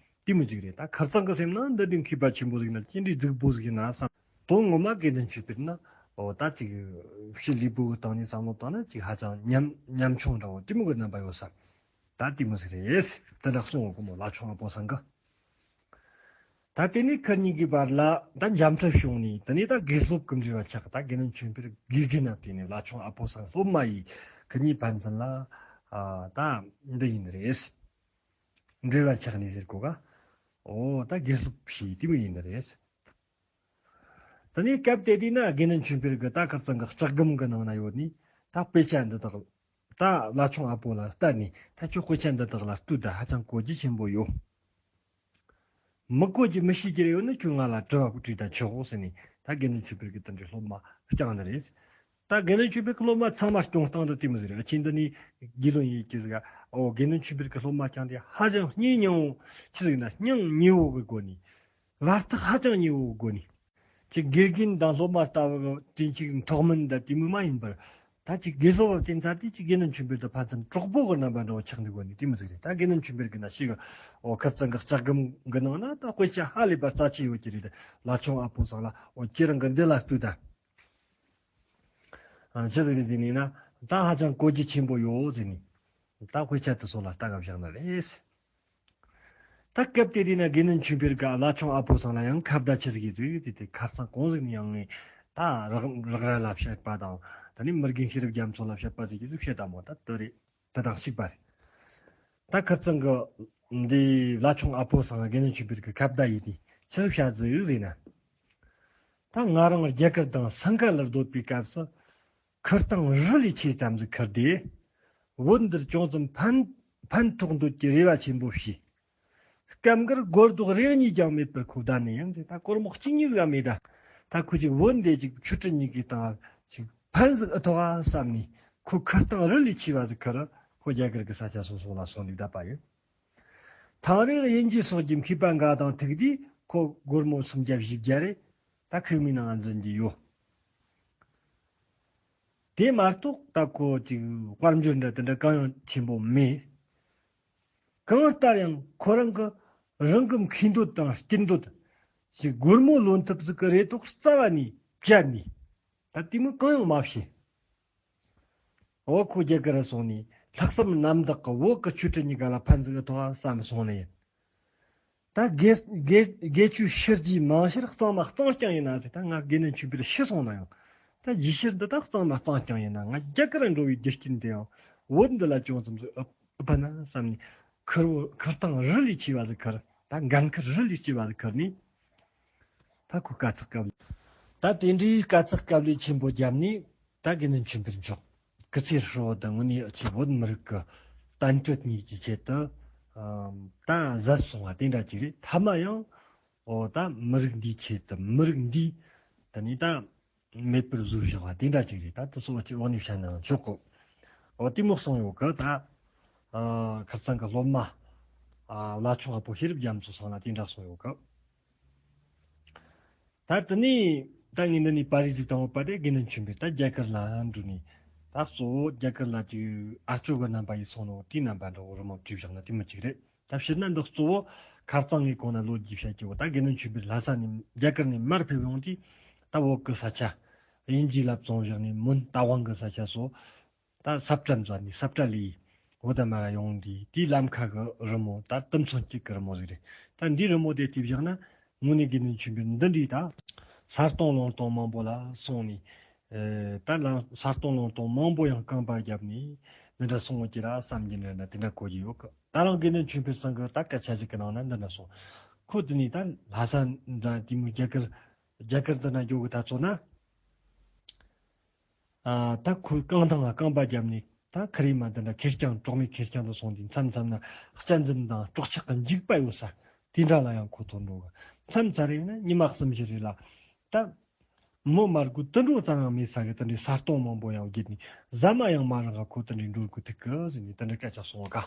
དེ་མོ་ཅིག་རེད། ད་ཁིར་ཚང་གི་སེམས་ནང་འདི་འདྲའི་མཁས་པ་ཆེན་པོ་ཟིག་ན་ཅི་འདྲའི་རྫིག་པོ་ཟིག་ཡིན་ན་བསམ། དོན་ངོ་མ་དགེ་འདུན་ཆོས་འཕེལ་ན། འོ་ད་ཅིག་ཕྱི་ལུས་པོ་གི་སྟེང་ནས་བསམ་བློ་བཏང་ན་ཅིག་ཧ་ཅང་ཉམ་ཉམ་ཆུང་འདྲ་བོ་དེ་མོ་གི་རྣམ་པ་ཡོད་ས། ད་དེ་མོ་ཟིག་རེད། དེ་འདྲ་གསུང་འོ་གི་མོ་བླ་མཆོད་ཨ་པོ་སང་གི། ད་དེ་ནས་ཁིར་གཉིས་ཀྱི་བར་ལ་ད་འཇམ་འཕྲད་བྱུང་ནས་དེ་ནས་ད་དགེ་སློབ་ཀྱི་འབྲེལ་བ་ཆགས། ད་དགེ་འདུན་ཆོས་འཕེལ་དགེ་རྒན་ན་བརྟེན་ནས་བླ་མཆོད་ཨ་པོ་སང་སློབ་མ་ཡིས་ཁིར་གཉིས་ཕན་ཚུན་ལ། ཨ། ད་འདི་ཡིན་ནི་རེད། འབྲེལ་བ་ཆགས་ནས་ཟེར་གོ་ག་འོ་ད་དགེ་སློབ་བྱས་དེ་མོ་ཡིན་ནི་རེད། དེ་ནས་སྐབས་དེ་དུས་ན་དགེ་འདུན་ཆོས་འཕེལ་གྱི་ད་ཁིར་ཚང་གི་ལྕགས་སྒམ་གྱི་ནང་ན་ཡོད་ནས་ད་དཔེ་ཆ་འདི་དག་ ད་བླ་ཆུང་ཨ་པོ་ལ་བལྟས་ནས། ད་ཁྱོད་དཔེ་ཆ་འདི་དག་ལ་ལྟོས་དང་། ཧ་ཅང་གོ་རྒྱུ་ཆེན་པོ་ཡོད། མི་གོ་རྒྱུ་མི་ཤེས་རྒྱུ་རེ་ཡོད་ན་ཁྱོད་ང་ལ་དྲི་བ་དྲིས་དང་ཆོག་གོ་ཟེར་ནས། ད་དགེ་འདུན་ཆོས་འཕེལ་གྱིས་དེ་འདྲའི་སློབ་མ་བསྐྱངས་ནི་རེད། ད་དགེ་འདུན་ཆོས་འཕེལ་གྱི་སློབ་མ་ཚང་མ་སྐྱོང་སྟངས་འདི་དེ་མོ་ཟིག་རེད། ཁྱེད་འདི་ནས་རྒྱུས་ལོན་ཡེད་ཀྱི་ཟིག། ཨོ། དགེ་འདུན་ཆོས་འཕེལ་གྱི་སློབ་མ་བསྐྱངས་དེ་ཧ་ཅང་སྙིང་ཉེ་བོ། ཆི་ཟིག་ན། སྙིང་ཉེ་བོ་གི་སྒོ་ནས། བར་ཐག་ཧ་ཅང་ཉེ་བོ་གི་སྒོ་ནས། ཅིག་དགེ་རྒན་དང་སློབ་མ་ལྟ་བུ་དེ་ཅིག་མཐོ་དམན་དང་དེ་མོ་མ་ཡིན་པར། ད་ཅིག་དགེ་སློབ་བ་དེ་ཚོ་དེ་ཅིག་དགེ་འདུན་ཆོས་འཕེལ་དང་ཕན་ཚུན་གྲོགས་པོ་གི་རྣམ་པ་འདྲ་བོ་ཆགས་འདུག་གོ་ནི་དེ་མོ་ཟིག་རེད། ད་དགེ་འདུན་ཆོས་འཕེལ་གྱི་ན་ཞིག། ཨོ། ཁིར་ཚང་གི་ལྕགས་སྒམ་གི་ནང་ན་ད་དཔེ་ཆ་ཧ་ལས་པ་རྩ་ཆེ་ཡོད་ཀྱི་རེད། བླ་ཆུང་ཨ་པོ་ཚང་ལ། ཨོ། ཁྱེད་རང་གི་འདི་ལ་ལྟོས་དང་། ཨ། ཅི་ཟིག་རེད་ཟེར་ནས་ན། ད་ཧ་ཅང་གོ་རྒྱུ་ཆེན་པོ་ཡོད་ཟེར་ནས། ད་དཔེ་ཆ་དེ་ཚོ་ལ་ལྟ་ག་བཞག་ནི་རེད། ད་སྐབས་དེ་དུས་ན་དགེ་འདུན་ཆོས་འཕེལ་གྱིས་བླ་ཆུང་ཨ་པོ་ཚང་ལ་ཡང་ཁ་བརྡ་ཆི་ཟིག་ཡེད་ཟིག་ཟེར་དུས། ཁ་སང་གོང་ཟིག་ནས་ཡང་ངས་ད་རག་རག་ར་ལ་བཤད་པ་དང་། ད་ནི་མི་རྒན་ཤེས་རབ་རྒྱ་མཚོ་ལ་བཤད་པ་ཟེར་གྱི་ཟིག་བཤད་དང་མོ། ད་དེ་རེད། དེ་དང་གཅིག་པ་རེད། ད་ཁིར་ཚང་གི་འདི་བླ་ཆུང་ཨ་པོ་ཚང་དགེ་འདུན་ཆོས་འཕེལ་གྱིས་ཁ་བརྡ་ཡེད་དུས་ཆི་ཟིག་བཤད་ཟིག་ཟེར་ན། ད་ང་རང་རྒྱ་གར་དང་སིང་ག་ལར་སྡོད་པའི་སྐབས་སུ། ཁུར་སྟངས་རི་ལས་ཆེ་ཙམ་ཟིག་ཁུར་ཏེ། བོད་འདིར་ཅུང་ཙམ་ཕན་ཕན་ཐོགས་འདོད་ཀྱི་རེ་བ་ཆེན་པོ་བྱས། སྐབས་འགར་སྒོར་རྡོག་རེ་གཉིས་ཀྱང་མེད་པར་ཁོ་བསྡད་ནས། ཡང་ཟེར། ད་སྒོར་མོ་གཅིག་གཉིས་ཟིག་མེད་ད། ད་ཁོ་ཅིག་བོད་འདི་ཅིག་ཆོས་ཁྲིད་གཉིས་ཀྱི་སྟེང་ཅིག་ཕན་ཟིག་ཨེ་ཐོགས་ཨ་བསམ་ནས། ཁོ་ཁུར་སྟངས་རི་ལས་ཆེ་བ་ཟིག་ཁུར། ཁོ་རྒྱ་གར་གྱི་ས་ཆ་སོ་སོ་ལ་སོང་ནས་བསྡད་པ་ཡིན། ཐང་རེ་དབྱིན་ཇི་སོགས་ཀྱི་མཁས་པ་འགའ་དང་ཐུག་དུས། ཁོ་སྒོར་མོ་སུམ་བརྒྱ་བཞི་བརྒྱ་རེ་ད་ཁུག་མའི་ནང་འཛིན་གྱི་ཡོད། དེ་མ་གཏོགས་ད་ཁོ་ཅིག་དཔལ་འབྱོར་འདྲ་དེ་འདྲ་གང་ཡང་ཆེན་པོ་མེད། གང་ལྟར་ཡང་ཁོ་རང་གི་རང་གི་མཁས་འདོད་དང་སྐྱིད་འདོད་ཅིག་སྒོར་མོ་ལོན་ཐུབ་ཟིག་གི་རེ་དོགས་རྩ་བ་ནས་བཅད་ནས། ད་དེ་མོ་གང་ཡང་མ་བྱས། འོ། ཁོ་རྒྱ་གར་ར་སོང་ནས་ལྷག་བསམ་རྣམ་དག་གིས་བོད་ཀྱི་ཆོས་ཁྲིད་གཉིས་ཀ་ལ་ཕན་ཟིག་ཐོགས་བསམ་སོང་ནས། ད་དགེ་དགེ་དགེ་ཆོས་ཤུལ་རྗེས་མང་ཤོས་གཙང་མ་གཙང་རྐྱང་ཡིན་ན་ཟེར། ད་ང་དགེ་འདུན་ཆོས་འཕེལ་ཤི་སོང་ན་ཡང་། ད་རྗེས་ཤུལ་འདི་དག་གཙང་མ་གཙང་རྐྱང་ཡིན་ན། ང་རྒྱ་གར་འགྲོ་བའི་རྒྱུ་རྐྱེན་དེ་ཡང་བོད་འདི་ལ་ཅུང་ཙམ་ཟིག་ཨུ་ཕན་ན་བསམ་ནས། ཁུར་བོ་ཁུར་སྟངས་རི་ལས་ཆེ་བ་ཟིག་ཁུར། ད་འགན་ཁུར་རི་ལས་ཆེ་བ་ཟིག་ཁུར་ནས། ད་ཁོ་དཀའ་ཚེགས་སྐབས། ད་དེ་འདྲའི་དཀའ་ཚེགས་སྐབས་ལས་ཆེན་པོ་བརྒྱབ་ནས། ད་དགེ་འདུན་ཆོས་འཕེལ་མཆོག་སྐུ་ཚེ་ཧྲིལ་བོ་དང་དངོས་གནས་ཆེ་བོད་མི་རིགས་ཀྱི་བསྟན་སྲིད་གཉིས་ཀྱི་ཆེད་དུ། ཨམ། ད་ཟད་སོང་བ་དེ་འདྲ་ཅིག་རེད། ཐ་མ་ཡང་། འོ། ད་མི་རིགས་འདིའི་ཆེད་དུ། མི་རིགས་འདིས་ད་ནི་ད་མེད་པར་བཟོས་བཞག་པ་དེ་འདྲ་ཅིག་རེད། ད་དེ་ཚོ་ཅིག་འོག་ནས་བཤད་ན་ཡང་ཆོག་གོ། འོ། དེ་མོ་གསུངས་ཡོད་གི། ད། ཨ། ཁིར་ཚང་གི་སློབ་མ། ཨ། བླ་ཆུང་ཨ་པོ་ཤེས་རབ་རྒྱ་མཚོ་ཚང་ལ་དེ་འདྲ་གསུངས་ཡོད་གི། ད་དེ་ནས་ད་ངས་འདི་ནས་པར་རིས་ཅིག་བཏང་ཡོད་པ་དེ། དགེ་འདུན་ཆོས་འཕེལ་ད་རྒྱ་གར་ལ་འགྲོ་ནས། ད་གཙོ་བོ་རྒྱ་གར་ལ་ཅིག་ཨ་ཅོ་གི་རྣམ་པ་ཡིས་སོང་ནོ་དེའི་རྣམ་པ་འདྲ་བོ་རི་མོ་བྲིས་བཞག་ན་དེ་མོ་ཅིག་རེད། ད་ཕྱིར་ན་འདི་གཙོ་བོ་ཁ་རྩང་ངས་གོང་ན་ལོ་རྒྱུས་བཤད་ཀྱི་བོ། ད་དགེ་འདུན་ཆོས་འཕེལ་ལྷ་ས་ནས་རྒྱ་གར་ནས་མར་ཕེབས་ཡོང་དུས། ད་བོད་ཀྱི་ས་ཆ་དབྱིན་ཇིའི་བསླབ་ཚོང་བཞག་ནས་མོན་རྟ་དབང་གི་ས་ཆ་སོགས། ད་ས་བཀྲ་མཛད་ནས། ས་བཀྲ་ལས་འོ་ད་མར་ཡོང་དུས་དེའི་ལམ་ཁ་གི་རི་མོ། ད་དུམ་ཚོན་གཅིག་གི་རི་མོ་ཟིག་རེད། ད་འདིའི་རི་མོ་དེ་བལྟས་བཞག་ན། དངོས་གནས་དགེ་འདུན་ཆོས་འཕེལ་འདི་འདྲའི་ད་ས་སྟོང་ལུང་སྟོང་མང་པོ་ལ་སོང་ནས། ཨེ། ད་ལ་ས་སྟོང་ལུང་སྟོང་མང་པོ་ཡང་རྐང་པ་བརྒྱབ་ནས་འདི་འདྲ་སོང་ཡོད་ཀྱི་ར་བསམ་གྱི་འདྲ་འདྲ་དེ་འདྲ་གོ་གི་ཡོད་གི། ད་རང་དགེ་འདུན་ཆོས་འཕེལ་ཚང་གི་ད་སྐད་ཆ་ཞིག་གི་ནང་ན་འདི་འདྲ་སོང་། ཁོ་དེ་ནས་ད་ལྷ་ས་འདྲ་དེ་མོ་རྒྱ་གར། རྒྱ་གར་འདི་ན་འགྱོ་གི་ད་ཚོ་ན། ཨ། ད་ཁོས་རྐང་ཐང་ང་རྐང་པ་བརྒྱབ་ནས། ད་ཁ་རི་མ་འདི་འདྲ་ཁེར་རྐྱང་གྲོགས་མེད་ཁེར་རྐྱང་དུ་སོང་དུས། མཚམས་མཚམས་ན་གཅན་གཟན་དང་སྲོག་ཆགས་ཀྱི་འཇིགས་པ་ཡོད་ས་དེ་འདྲ་ལ་ཡང་ཁོ་ཐོར་འགྲོ་གི། མཚམས་ཚ་རེ་ཡིན་ན་ཉི་མ་གསུམ་བཞི་རེ་ལ། ད་མོ་མར་གོ་དུད་འགྲོ་ཙམ་ཡང་མེད་ས་གི་དེ་འདྲའི་ས་སྟོང་མང་པོ་ཡང་བརྒྱུད་ནས། ཟ་མ་ཡང་མ་རག་ག་ཁོ་དེ་འདྲའི་འགྲོ་དགོས་ཐུག་གི་ཟེར་ནས་དེ་འདྲ་སྐད་ཆ་གསུངས་ག།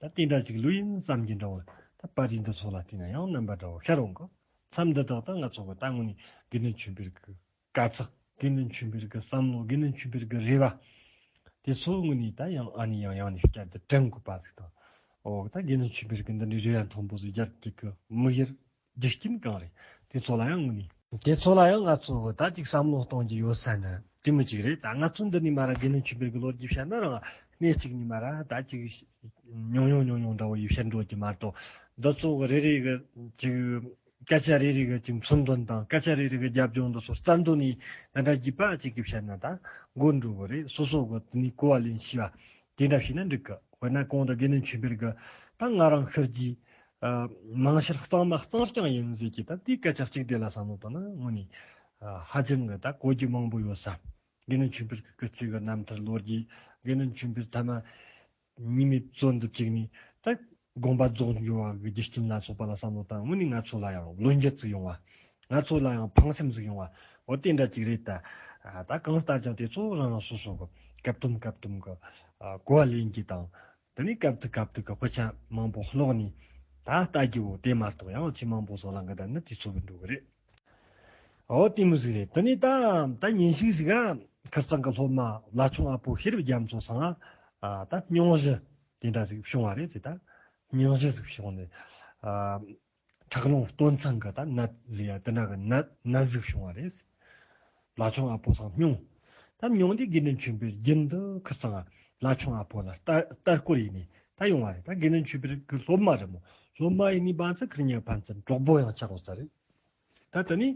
ད་དེ་འདྲ་ཅིག་ལོས་ཡིན་བསམ་གྱི་འདྲ་བོ། ད་པར་རིས་འདི་ཚོ་ལ་བལྟས་ན་ཡང་རྣམ་པ་འདྲ་བོ་ཤར་འོང་གི། མཚམས་འདི་དག་ད་ང་ཚོ་གི་ད་དངོས་གནས་དགེ་འདུན་ཆོས་འཕེལ་གི་དཀའ་ཚེགས། དགེ་འདུན་ཆོས་འཕེལ་གི་བསམ་བློ། དགེ་འདུན་ཆོས་འཕེལ་གི་རེ་བ། དེ་ཚོ་དངོས་གནས་ད་ཡང་ཨ་ནི་ཡང་ཡང་ནས་བསྐྱར་དུ་དྲན་དགོས་པ་ཟིག་དང་། འོ། ད་དགེ་འདུན་ཆོས་འཕེལ་གི་འདི་འདྲའི་རེ་བ་མཐོན་པོ་ཟིག་རྒྱག་རྒྱུ་གི་དམིགས་ཡུལ། རྒྱུ་རྐྱེན་གང་རེད། དེ་ཚོ་ལ་ཡང་དངོས་གནས། དེ་ཚོ་ལ་ཡང་ང་ཚོ་གི་ད་ཅིག་བསམ་བློ་གཏོང་རྒྱུ་ཡོད་ས་ནི་དེ་མོ་ཅིག་རེད། ད་ང་ཚོ་འདི་ནས་མར་དགེ་འདུན་ཆོས་འཕེལ་གི་ལོ་རྒྱུས་བཤད་ན་རང་། གནས་གཅིག་ནས་མར་ད་ཅིག་ཉུང་ཉུང་ཉུང་ཉུང་འདྲ་བོ་ཡིས་བཤད་འགྲོ་རྒྱུ་མ་གཏོགས། འདི་ཚོ་གི་རེ་རེ་གི་ཅིག་སྐད་ཆ་རེ་རེ་གི་ཅིག་མཚོན་དོན་དང་། སྐད་ཆ་རེ་རེ་གི་རྒྱབ་ལྗོངས་འདི་ཚོ་རྩ་འདོན་ནས་ད་ལྟ་རྒྱུད་པ་ཅིག་གིས་བཤད་ན་ད་མགོ་འགྲོ་གི་རེད། སོ་སོ་གི་དེ་ནས་གོ་བ་ལེན་ཤེས་པ་དེ་འདྲ་བྱས་ན་འགྲིག་གི། དཔེར་ན་གོང་དུ་དགེ་འདུན་ཆོས་འཕེལ་གི་ད་ང་རང་ཤི་རྗེས། ཨ། མང་ཤོས་གཙང་མ་གཙང་རྐྱང་ཡིན་ཟེར་གྱི་ད་དེའི་སྐད་ཆ་གཅིག་དེ་ལ་བསམ་བློ་བཏང་ན་དངོས་གནས། ཨ། ཧ་ཅང་གི་ད་གོ་རྒྱུ་མང་པོ་ཡོད་ས། དགེ་འདུན་ཆོས་འཕེལ་གི་སྐུ་ཚེ་གི་རྣམ་ཐར་ལོ་རྒྱུས། དགེ་འདུན་ཆོས་འཕེལ་ཐ་མ་ཉི་མའི་བཙོན་དུ་བཅུག་ནས་ད་དགོངས་པ་རྫོགས་འགྱོ་བ་གི་རྒྱུ་རྐྱེན་ལ་སོགས་པ་ལ་བསམ་བློ་བཏང་། དངོས་ནས་ང་ཚོ་ལ་ཡང་བློ་འགྱོད་ཅིག་ཡོང་བ། ང་ཚོ་ལ་ཡང་ཕངས་སེམས་ཅིག་ཡོང་བ། འོ་དེ་འདྲ་ཅིག་རེད་ད། ད་གང་ལྟར་ཀྱང་དེ་ཚོ་རང་རང་སོ་སོ་གི་སྐབས་དུམ་སྐབས་དུམ་གི་གོ་བ་ལེན་རྒྱུ་དང་། དེ་ནས་སྐབས་དུ་སྐབས་དུ་གི་དཔེ་ཆ་མང་པོ་ཀློག་ནས་ད་ལྟ་རྒྱུ་བོ་དེ་མ་གཏོགས་ཡང་ཆེས་མང་པོ་ཟིག་ལ་འགི་ད་ནི་དུས་ཚོད་གི་འགྲོ་གི་རེད། འོ་དེ་མོ་ཟིག་རེད། དེ་ནས་ད་ད་ཉིན་ཞིག་ཞིག་ག་ཁིར་ཚང་གི་སློབ་མ་བླ་ཆུང་ཨ་ཕོ་ཤེས་རབ་རྒྱ་མཚོ་ཚང་ང་ད་སྙུང་གཞི་དེ་འདྲ་ཟིག་བྱུང་བ་རེད་ཟེར། ད་སྙུང་གཞི་ཟིག་བྱུང་ནས་ཁྲག་རླུང་སྟོད་འཚངས་གི་ད་ནད་ཟེར་ཡ་དེ་འདྲ་གི་ནད་ནད་ཟིག་བྱུང་བ་རེད། བླ་ཆུང་ཨ་ཕོ་ཚང་སྙུང་། ད་སྙུང་དུས་དགེ་འདུན་ཆོས་འཕེལ་རྒྱུན་དུ་ཁིར་ཚང་བླ་ཆུང་ཨ་ཕོ་ལ་ལྟ་ལྟ་སྐོར་ཡིན་ནས་ད་ཡོང་བ་རེད། ད་དགེ་འདུན་ཆོས་འཕེལ་གི་སློབ་མ་རེད་མོ། སློབ་མ་ཡིན་ནི་བ་ཚ་ཁིར་གཉིས་ཕན་ཚུན་གྲོགས་པོ་ཡང་ཆགས་འོ་ས་རེད། ད་ད་ནི་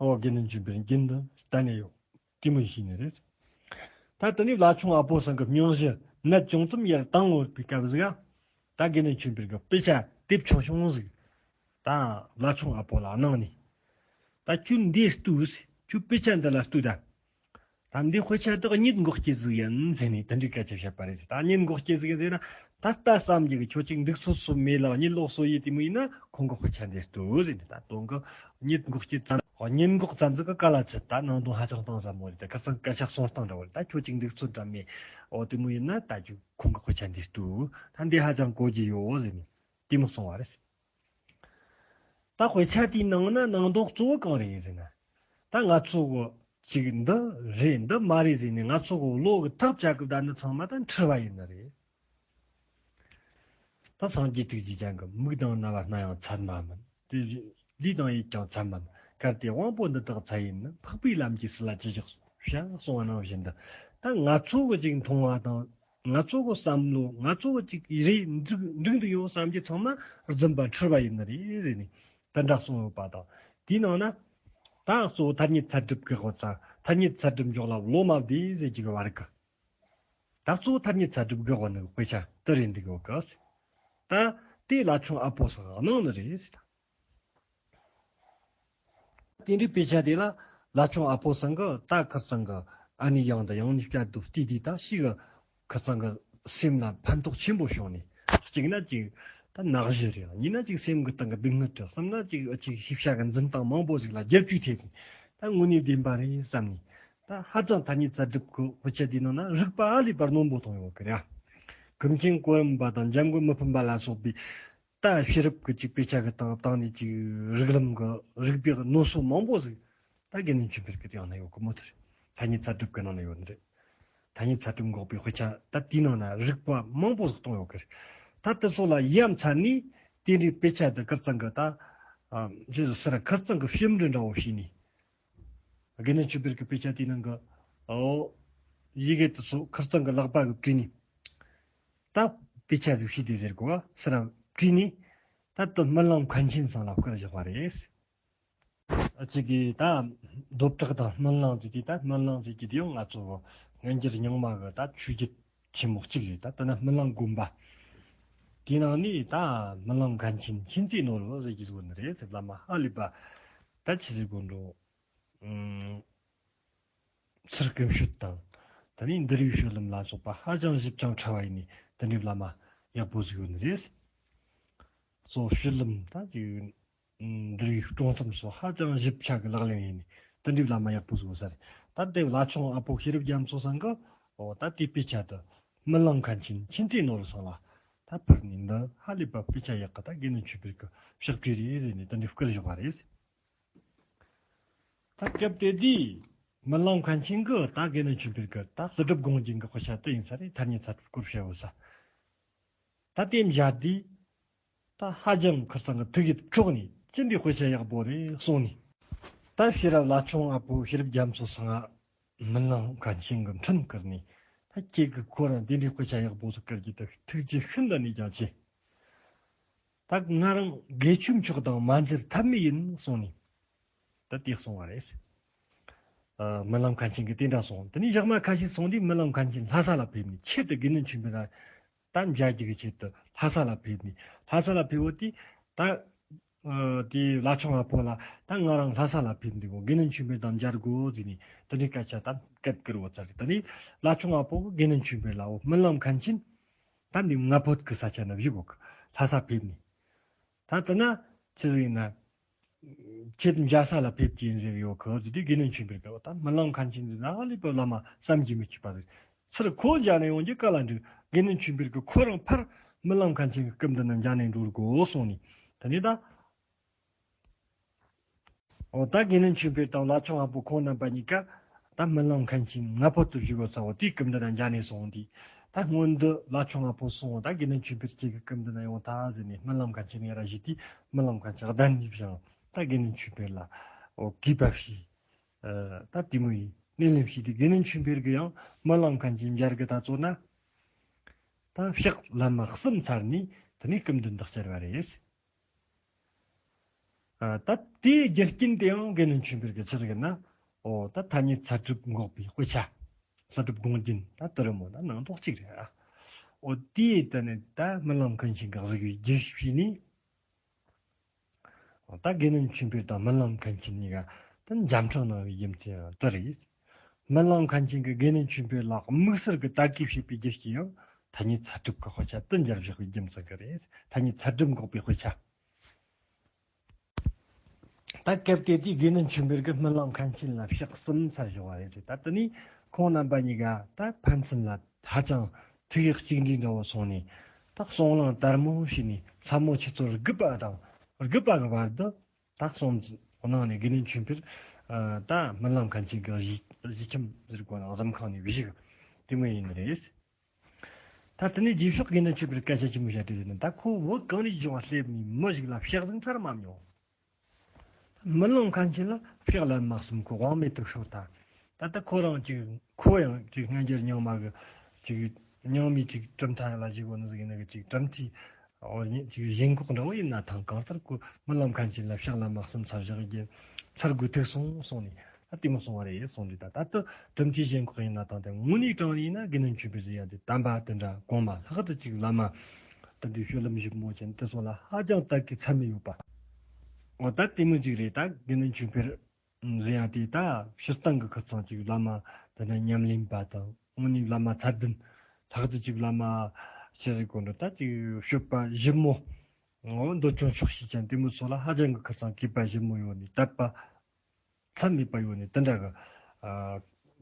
ཨོ་དགེ་འདུན་ཆོས་འཕེལ་རྒྱུན་དུ་ལྟ་ནས་ཡོད། དེ་མོ་ཞིག་ནི་རེད། ད་ད་ནི་བླ་ཆུང་ཨ་ཕོ་ཚང་གི་སྙུང་གཞི་ནད་ཅུང་ཙམ་ཡར་བཏང་འོས་པའི་སྐབས་ཟིག་ག་ད་དགེ་འདུན་ཆོས་འཕེལ་གི་དཔེ་ཆ་དེབ་ཆུང་ཆུང་ཟིག་ད་བླ་ཆུང་ཨ་ཕོ་ལ་གནང་ནས། ད་ཁྱོད་འདི་ལྟོས། ཁྱོད་དཔེ་ཆ་འདི་ལ་ལྟོས་ད། ད་འདི་དཔེ་ཆ་དག་གཉིད་འགོག་སྐྱེ་ཟིག་ཡིན་ཟེར་ནས་དེ་འདྲའི་སྐད་ཆ་བཤད་པ་རེད་ཟེར། ད་གཉིད་འགོག་སྐྱེ་ཟིག་ཡིན་ཟེར་ན། ད་ལྟ་བསམ་གྱི་གི་ཁྱོད་ཅིག་འདུག་སོ་སོ་མེད་ལ་གཉིད་ལོག་སོ་ཡི་དེ་མོ་ཡིན་ན་ཁོང་གི་དཔེ་ཆ་འདི་ལྟོས་ཟེར་ནས། ད་དོན་གི་གཉིད་འགོག་སྐྱེ་ཙམ། གཉིད་འགོག་ཙམ་ཟིག་གི་ག་ལ་ཚད་ད་ནང་དོན་ཧ་ཅང་གཏིང་ཟབ་མོ་རེད། ད་ཁ་སང་སྐད་ཆ་གསུང་སྟངས་འདྲ་བོ་རེད། ད་ཁྱོད་ཅིག་འདུག་སོ་འདྲ་མེད། འོ་དེ་མོ་ཡིན་ན་ད་ཁྱོད་ཁོང་གི་དཔེ་ཆ་འདི་ལྟོས། ད་འདི་ཧ་ཅང་གོ་རྒྱུ་ཡོད་ཟེར་ནས་དེ་མོ་གསུང་བ་རེད། ད་དཔེ་ཆ་དེའི་ནང་ན་ནང་དོན་གཙོ་བོ་གང་རེད་ཟེར་ན། ད་ང་ཚོ་གི་ཅིག་འདི་རེད་འདི་མ་རེད་ཟེར་ནས་ང་ཚོ་གི་བློ་གི་ཐག་བཅད་གི་བསྡད་ནི་ཚང་མ་ད་འཁྲུལ་བ་ཡིན་ནི་རེད། ད་སངས་རྒྱས་ཐུགས་རྗེ་ཅན་གྱི་མིག་དང་རྣ་བ་སྣ་ཡང་ཚད་མ་མིན། དེ་ལུས་དང་ཡིད་ཀྱང་ཚད་མིན། གལ་ཏེ་དབང་པོ་འདི་དག་ཚད་ཡིན་ན། འཕགས་པའི་ལམ་གྱི་སྲིད་ལ་ཅི་ཞིག་བྱ། གསུངས་པ་ནང་བཞིན་དུ། ད་ང་ཚོ་གི་ཅིག་མཐོང་བ་དང་། ང་ཚོ་གི་བསམ་བློ། ང་ཚོ་གི་ཅིག་རེད་འགྲིག་འགྲིག་འདུག་ཡོད་བསམ་རྒྱུ་ཚང་མ་རྫུན་པ་འཁྲུལ་བ་ཡིན་ནི་རེད་ཟེར་ནས་དེ་འདྲ་གསུངས་ཡོད་པ་དང་། དེའི་ནང་ན་ད་གཙོ་བོ་ཐ་སྙད་ཚད་གྲུབ་གི་དབང་ཚ། ཐ་སྙད་ཚད་གྲུབ་འཇོག་ལ་བློ་མ་བདེ་ཟེར་གྱི་གི་བར་གི། ད་གཙོ་བོ་ཐ་སྙད་ཚད་གྲུབ་གི་དབང་ནི་དཔེ་ཆ་དེ་རེད་འདུག་ཡོད་གི། ད་དེ་བླ་ཆུང་ཨ་ཕོ་ཚང་གནང་ནི་རེད་ཟེར། དེ་འདྲའི་དཔེ་ཆ་དེ་ལ་བླ་ཆུང་ཨ་ཕོ་ཚང་གི་ད་ཁིར་ཚང་གི་ཨ་ནེ་ཡང་དང་ཡང་ནས་བསྐྱར་དུ་བལྟས་དུས། ད་ཞིག་གི་ཁིར་ཚང་གི་སེམས་ལ་ཕན་ཐོགས་ཆེན་པོ་བྱུང་ནས། གཅིག་ན་གཅིག་ད་ནག་གཞི་རེད། གཉིས་ན་གཅིག་སེམས་ཀྱི་སྟེང་གི་སྡུག་བསྔལ་རེད། གསུམ་ན་གཅིག་ཨ་ཅིག་ཤེས་བྱ་གི་འཛིན་སྟངས་མང་པོ་ཞིག་ལ་རྒྱབ་སྐྱོར་ཐེབས་ནས། ད་དངོས་གནས་བདེན་པ་རེད་བསམ་ནས། ད་ཧ་ཅང་ཐ་སྙད་ཚད་གྲུབ་ཀྱི་དཔེ་ཆ་དེའི་ནང་ན་རིག་པ་ཨ་ལས་པ་རྣོན་པོ་གཏོང་ཡོད་གི་རེད། ཀུན་མཁྱེན་གོ་རིམ་པ་དང་འཇམ་མགོན་མི་ཕམ་པ་ལ་སོགས་པའི་ད་ཤེས་རབ་ཀྱི་ཅིག་དཔེ་ཆ་གི་སྟེང་སྟེང་ནས་ཅིག་རིགས་ལམ་གྱི་རིག་པའི་རྣོ་སོ་མང་པོ་ཟིག་ད་དགེ་འདུན་ཆོས་འཕེལ་གྱི་ཡང་ན་ཡོད་གི་མོ། དེ་རེད། ཐ་སྙད་ཚད་གྲུབ་ཀྱི་ནང་ན་ཡོད་ནི་རེད། ཐ་སྙད་ཚད་གྲུབ་འགོག་པའི་དཔེ་ཆ་ད་དེའི་ནང་ན་རིག་པ་མང་པོ་ཟིག་གཏོང་ཡོད་གི་རེད། ད་དེ་ཚོ་ལ་ཡ་མཚན་ནས་དེ་འདྲའི་དཔེ་ཆ་དེ་ཁིར་ཚང་གི་ད་ཇི་ཟེར་ཁིར་ཚང་གི་ཕྱི་འབྲེལ་འདྲ་བོ་བྱས་ནས། དགེ་འདུན་ཆོས་འཕེལ་གྱི་དཔེ་ཆ་དེའི་ནང་གི་ཨོ་ཡི་གེ་དེ་ཚོ་ཁིར་ཚང་གི་ལག་པ་གི་བྲིས་ནས། ད་དཔེ་ཆ་ཟིག་ཕྱིས་ཏེ་ཟེར་གོ་བ་སི་ར་བྲིས་ནས། ད་དེ་སྨིན་ལམ་མཁན་ཆེན་ཚང་ལ་བསྐུར་བཞག་པ་རེད། ཨ་ཅིག་གིས་ད་རྡོབ་གྲགས་དང་སྨིན་ལམ་ཟེར་དུས། ད་སྨིན་ལམ་ཟེར་གྱི་དེ་ཡང་ང་ཚོ་སྔོན་འགྱུར་རྙིང་མ་གི་ད་ཆོས་བརྒྱུད་ཆེན་མོ་གཅིག་རེད། ད་དེ་ན་སྨིན་ལམ་དགོན་པ་དེའི་ནང་ནས་ད་སྨིན་ལམ་མཁན་ཆེན་མཁྱེན་བརྩེ་ནོར་བུ་ཟེར་གྱི་ཟིག་ཡོད་ནི་རེད་ཟེར། བླ་མ་ཧ་ལས་པ་ད་ཆི་ཟེར་དགོས་འགྲོ། ཚུར་ཀུན་སྤྱོད་དང་། དེ་ནས་འདུལ་བའི་སྤྱོད་ལམ་ལ་སོགས་པ་ཧ་ཅང་ཞིབ་ཅིང་ཕྲ་བ་ཡིན་ནི་དེ་འདྲའི་བླ་མ་ཡག་པོ་ཟིག་ཡོད་ནི་རེད། གཙོ་བོ་སྤྱོད་ལམ་ད་ཅིག་འདུལ་བའི་སྲོང་ལམ་སོགས་ཧ་ཅང་ཞིབ་ཆ་གི་ལག་ལེན་ཡིན་ནི་དེ་འདྲའི་བླ་མ་ཡག་པོ་ཟིག་ཡོད་ས་རེད། ད་དེ་བླ་ཆུང་ཨ་ཕོ་ཤེས་རབ་རྒྱ་མཚོ་ཚང་གི་འོ་ད་དེ་དཔེ་ཆ་དེ་སྨིན་ལམ་མཁན་ཆེན་མཁྱེན་བརྩེ་ནོར་བུ་ཚང་ལ་ད་ཕུལ་ནི་འདི་ཧ་ལས་པ་དཔེ་ཆ་ཡག་གི་ད་དགེ་འདུན་ཆོས་འཕེལ་གི་ཕྱག་བྲིས་རེད་ཟེར་ནས་དེ་འདྲའི་བསྐུར་བཞག་པ་རེད། ད་སྐབས་དེ་དུས་སྨིན་ལམ་མཁན་ཆེན་གྱིས་ད་དགེ་འདུན་ཆོས་འཕེལ་གྱི་ད་ཀླུ་སྒྲུབ་དགོངས་རྒྱན་གྱི་དཔེ་ཆ་དེ་ཡིན་ས་རེད། ཐ་སྙད་ཚད་གྲུབ་སྐོར་བཤད་འོ་ས། ད་དེ་མཇལ་དུས་ད་ཧ་ཅང་ཁིར་ཚང་གི་ཐུགས་ཡིད་འཕྲོག་ནས། ཅི་འདྲའི་དཔེ་ཆ་ཡག་པོ་རེད་གསུངས་ནས། ད་ཤེས་རབ་བླ་ཆུང་ཨ་ཕོ་ཤེས་རབ་རྒྱ་མཚོ་ཚང་ང་སྨིན་ལམ་མཁན་ཆེན་གྱིས་འཕྲིན་བསྐུར་ནས། ད་ཁྱེད་ཀྱིས་ཁོ་རང་དེ་འདྲའི་དཔེ་ཆ་ཡག་པོ་ཟིག་བསྐུར་རྒྱུ་དེ་ཐུགས་རྗེ་ཤིན་ཏུ་ནས་ཀྱང་ཆེ། ད་ང་རང་དགེ་ཆོས་མཆོག་དང་མ་མཇལ་ཐབས་མེད་ཡིན་གསུངས་ནས། ད་དེ་གསུངས་པ་རེད། ཨ། སྨིན་ལམ་མཁན་ཆེན་གྱིས་དེ་འདྲ་གསུངས། དེ་ནས་ཞག་མ་ཁ་ཤས་སོང་དུས་སྨིན་ལམ་མཁན་ཆེན་ལྷ་ས་ལ་ཕེབས་ནས། ཆེད་དུ་དགེ་འདུན་ཆོས་འཕེལ་ལ་ད་མཇལ་རྒྱུ་གི་ཆེད་དུ་ལྷ་ས་ལ་ཕེབས་ནས། ལྷ་ས་ལ་ཕེབས་པ་དེ་ད་ ཨ་དེ་བླ་མཆོག་ང་ཕོ་ལ་ད་ང་རང་ལྷ་ས་ལ་ཕེབས་འདུག་གོ། དགེ་འདུན་ཆོས་འཕེལ་དང་མཇལ་དགོས་ཟེར་ནས་དེ་འདྲའི་སྐད་ཆ་ད་སྐད་བསྐུར་བ་ཚར་རེད། ད་ནི་བླ་མཆོག་ང་ཕོ་གི་དགེ་འདུན་ཆོས་འཕེལ་ལ་འོ་སྨིན་ལམ་མཁན་ཆེན་ད་འདི་ང་ཕོད་ཀྱི་ས་ཆ་ན་བཞུགས་གོ། ལྷ་ས་ཕེབས་ནས། ད་ལྟ་ན་ཆི་ཟིག་ཡིན་ན། ཁྱེད་མཇལ་ས་ལ་ཕེབས་ཀྱི་ཡིན་ཟེར་ཡོད་གི་ཟེར་དུས་དགེ་འདུན་ཆོས་འཕེལ་གི་ད་སྨིན་ལམ་མཁན་ཆེན་ཟེར་ན་ཨ་ལི་པའི་བླ་མ་བསམ་གྱིས་མི་ཁྱབ་པ་ཟིག་ཚུར་ཁོ་མཇལ་ནས་ཡོང་རྒྱུ་ག་ལ་འགྲིག་དགེ་འདུན་ཆོས་འཕེལ་གི་ཁོ་རང་ཕར་སྨིན་ལམ་མཁན་ཆེན་གི་སྐུ་མདུན་ན་མཇལ་ནས་འགྲོ་དགོས་གསུངས་ནས། ད་ནི་ད། འོ་ད་དགེ་འདུན་ཆོས་འཕེལ་དང་བླ་མཆོག་ང་ཕོ་ཁོང་རྣམ་པ་གཉིས་ཀ་ད་སྨིན་ལམ་མཁན་ཆེན་ང་ཕོད་དུ་བཞུགས་ཡོད་ས་འོ་དེའི་སྐུ་མདུན་ན་མཇལ་ནས་སོང་དུས། ད་སྔོན་དུ་བླ་མཆོག་ང་ཕོ་སོང་ད་དགེ་འདུན་ཆོས་འཕེལ་ཁྱེད་ཀྱི་སྐུ་མདུན་ན་ཡོང་ཐལ་ཟེར་ནས་སྨིན་ལམ་མཁན་ཆེན་ཡར་བཞུགས་དུས་སྨིན་ལམ་མཁན་ཆེན་གདན་ནས་བཞེངས་ད་དགེ་འདུན་ཆོས་འཕེལ་ལ་འོ་གུས་པ་ཞུས། ད་དེ་མོ་ཡིན་སྣེ་ལེན་བྱས་ཏེ་དགེ་འདུན་ཆོས་འཕེལ་གྱི་ཡང་སྨིན་ལམ་མཁན་ཆེན་མཇལ་གི་ད་ཚོ་ན། ད་ཕྱག་ལམ་མ་གསུམ་ཚར་ནས་དེ་ནས་སྐུ་མདུན་དུ་བཅར་བ་རེད། ཨ་ད་དེའི་རྒྱུ་རྐྱེན་དེ་ཡང་དགེ་འདུན་ཆོས་འཕེལ་གྱི་ཚུལ་གྱི་ན། ཨོ་ད་ཐ་སྙད་ཚད་གྲུབ་འགོག་པའི་དཔེ་ཆ། ལྷུན་གྲུབ་དགོངས་རྒྱན་ད་དུ་རུ་མོ་ད་ནང་དོག་གཅིག་རེད་ཨ། ཨོ་དེའི་དེ་ནི་ད་སྨིན་ལམ་མཁན་ཆེན་གྱི་གཟིགས་པའི་རྒྱུ་བྱས་ནས། ཨོ་ད་དགེ་འདུན་ཆོས་འཕེལ་དང་སྨིན་ལམ་མཁན་ཆེན་གཉིས་ཀ་ད་འཇམ་འཕྲང་གནང་བའི་རྒྱུ་མཚན་ཡང་དེ་རེད། སྨིན་ལམ་མཁན་ཆེན་གྱིས་དགེ་འདུན་ཆོས་འཕེལ་ལ་དམིགས་བསལ་གྱི་དད་གུས་བྱེད་པའི་རྒྱུ་རྐྱེན་ཡང་ཐ་སྙད་ཚད་གྲུབ་ཀྱི་དཔེ་ཆ་དུ་མཇལ་བཞག་པའི་རྒྱུ་མཚན་གྱིས་རེད། ཐ་སྙད་ཚད་གྲུབ་འགོག་པའི་དཔེ་ཆ། ད་སྐབས་དེ་དུས་དགེ་འདུན་ཆོས་འཕེལ་གྱིས་སྨིན་ལམ་མཁན་ཆེན་ལ་ཕྱག་གསུམ་ཚར་བཞག་པ་རེད་ཟེར། ད་དེ་ནས་ཁོང་རྣམ་པ་གཉིས་ཀ་ད་ཕན་ཚུན་ལ་ཧ་ཅང་ཐུགས་ཡིད་གཅིག་འདྲེས་འདྲ་བོ་སོང་ནས་ད་གསུང་ལམ་དལ་མོ་བྱས་ནས་མཚན་མོ་ཆུ་ཚོད་དགུ་པ་དང་དགུ་པ་གི་བར་དུ་ད་གསུང་གནང་ནས་དགེ་འདུན་ཆོས་འཕེལ་ད་སྨིན་ལམ་མཁན་ཆེན་གྱི་གཞིས་གཞིས་ཁྱིམ་ཟེར་དགོས་ན་གཟིམ་ཁང་ནས་བཞུགས་དེ་མོ་ཡིན་ནི་རེད། ད་དེ་ནས་རྗེས་ཕྱོགས་དགེ་འདུན་ཆོས་འཕེལ་སྐད་ཆ་ཆེན་མོ་བཤད་དུས་ནི་ད་ཁོ་བོད་གངས་རིའི་ལྗོངས་སླེབས་ནས་མི་ཞིག་ལ་ཕྱག་ཟིག་ཚར་མ་མྱོང་། སྨིན་ལམ་མཁན་ཆེན་ལ་ཕྱག་ལན་མ་གསུམ་ཁོ་དབང་མེད་དུ་ཤོར་ད། ད་ལྟ་ཁོ་རང་ཅིག་ཁོ་ཡང་ཅིག་སྔ་འགྱུར་རྙིང་མ་གི་ཅིག་རྙིང་མའི་ཅིག་གྲུབ་མཐའ་ལ་བཞུགས་པ་ནི་ཟིག་ཡིན་ན་གི་ཅིག་གྲུབ་མཐའི་འོ་ཅིག་ཞེན་ཁོག་འདྲ་བོ་ཡིན་ན་ཐང་གང་ལྟར་ཁོ་སྨིན་ལམ་མཁན་ཆེན་ལ་ཕྱག་ལན་མ་གསུམ་ཚར་བཞག་རྒྱུ་ཚར་དགོས་ཐུག་སོང་སོང་ནས། ཨ་ལྟད་མོ་སོང་བ་རེད་གསུངས་དུས་ད་ད་ལྟ་གྲུབ་མཐའི་ཞེན་ཁོག་ཡིན་ན་དང་དེ་དངོས་གནས་དྲང་ནས་ཡིན་ན་དགེ་འདུན་ཆོས་འཕེལ་ཟེར་ཡ་དེ་དམ་པ་དེ་འདྲ་གོང་མ་ལྷག་ཏུ་ཅིག་བླ་མ་དེ་འདྲའི་སྤྱོད་ལམ་ཞིབ་མོ་ཅན་དེ་ཚོ་ལ་ཧ་ཅང་དད་གུས་ཚད་མེད་ཡོད་པ། འོ་ད་ལྟད་མོ་ཅིག་རེད། ད་དགེ་འདུན་ཆོས་འཕེལ་ཟེར་ཡ་དེ་ད་སྤྱིར་བཏང་གི་ཁུ་ཚང་ཅིག་བླ་མ་དེ་འདྲ་ཉམས་ལེན་པ་དང་དངོས་གནས་བླ་མ་ཚད་ལྡན་ལྷག་ཏུ་ཅིག་བླ་མ་ཤེས་རིག་གོ་འདྲ་ད་ཅིག་སྤྱོད་པ་ཞིབ་མོ། འོ་འདོད་ཆུང་ཕྱོགས་ཞེན་ཅན་དེ་མོ་ཚོ་ལ་ཧ་ཅང་གི་ཁུ་ཚང་གུས་པ་ཞིབ་མོ་ཡོད་ནས་དད་པ། ཚད་མེད་པ་ཡོད་ནས་དེ་འདྲ་གི་ཨ་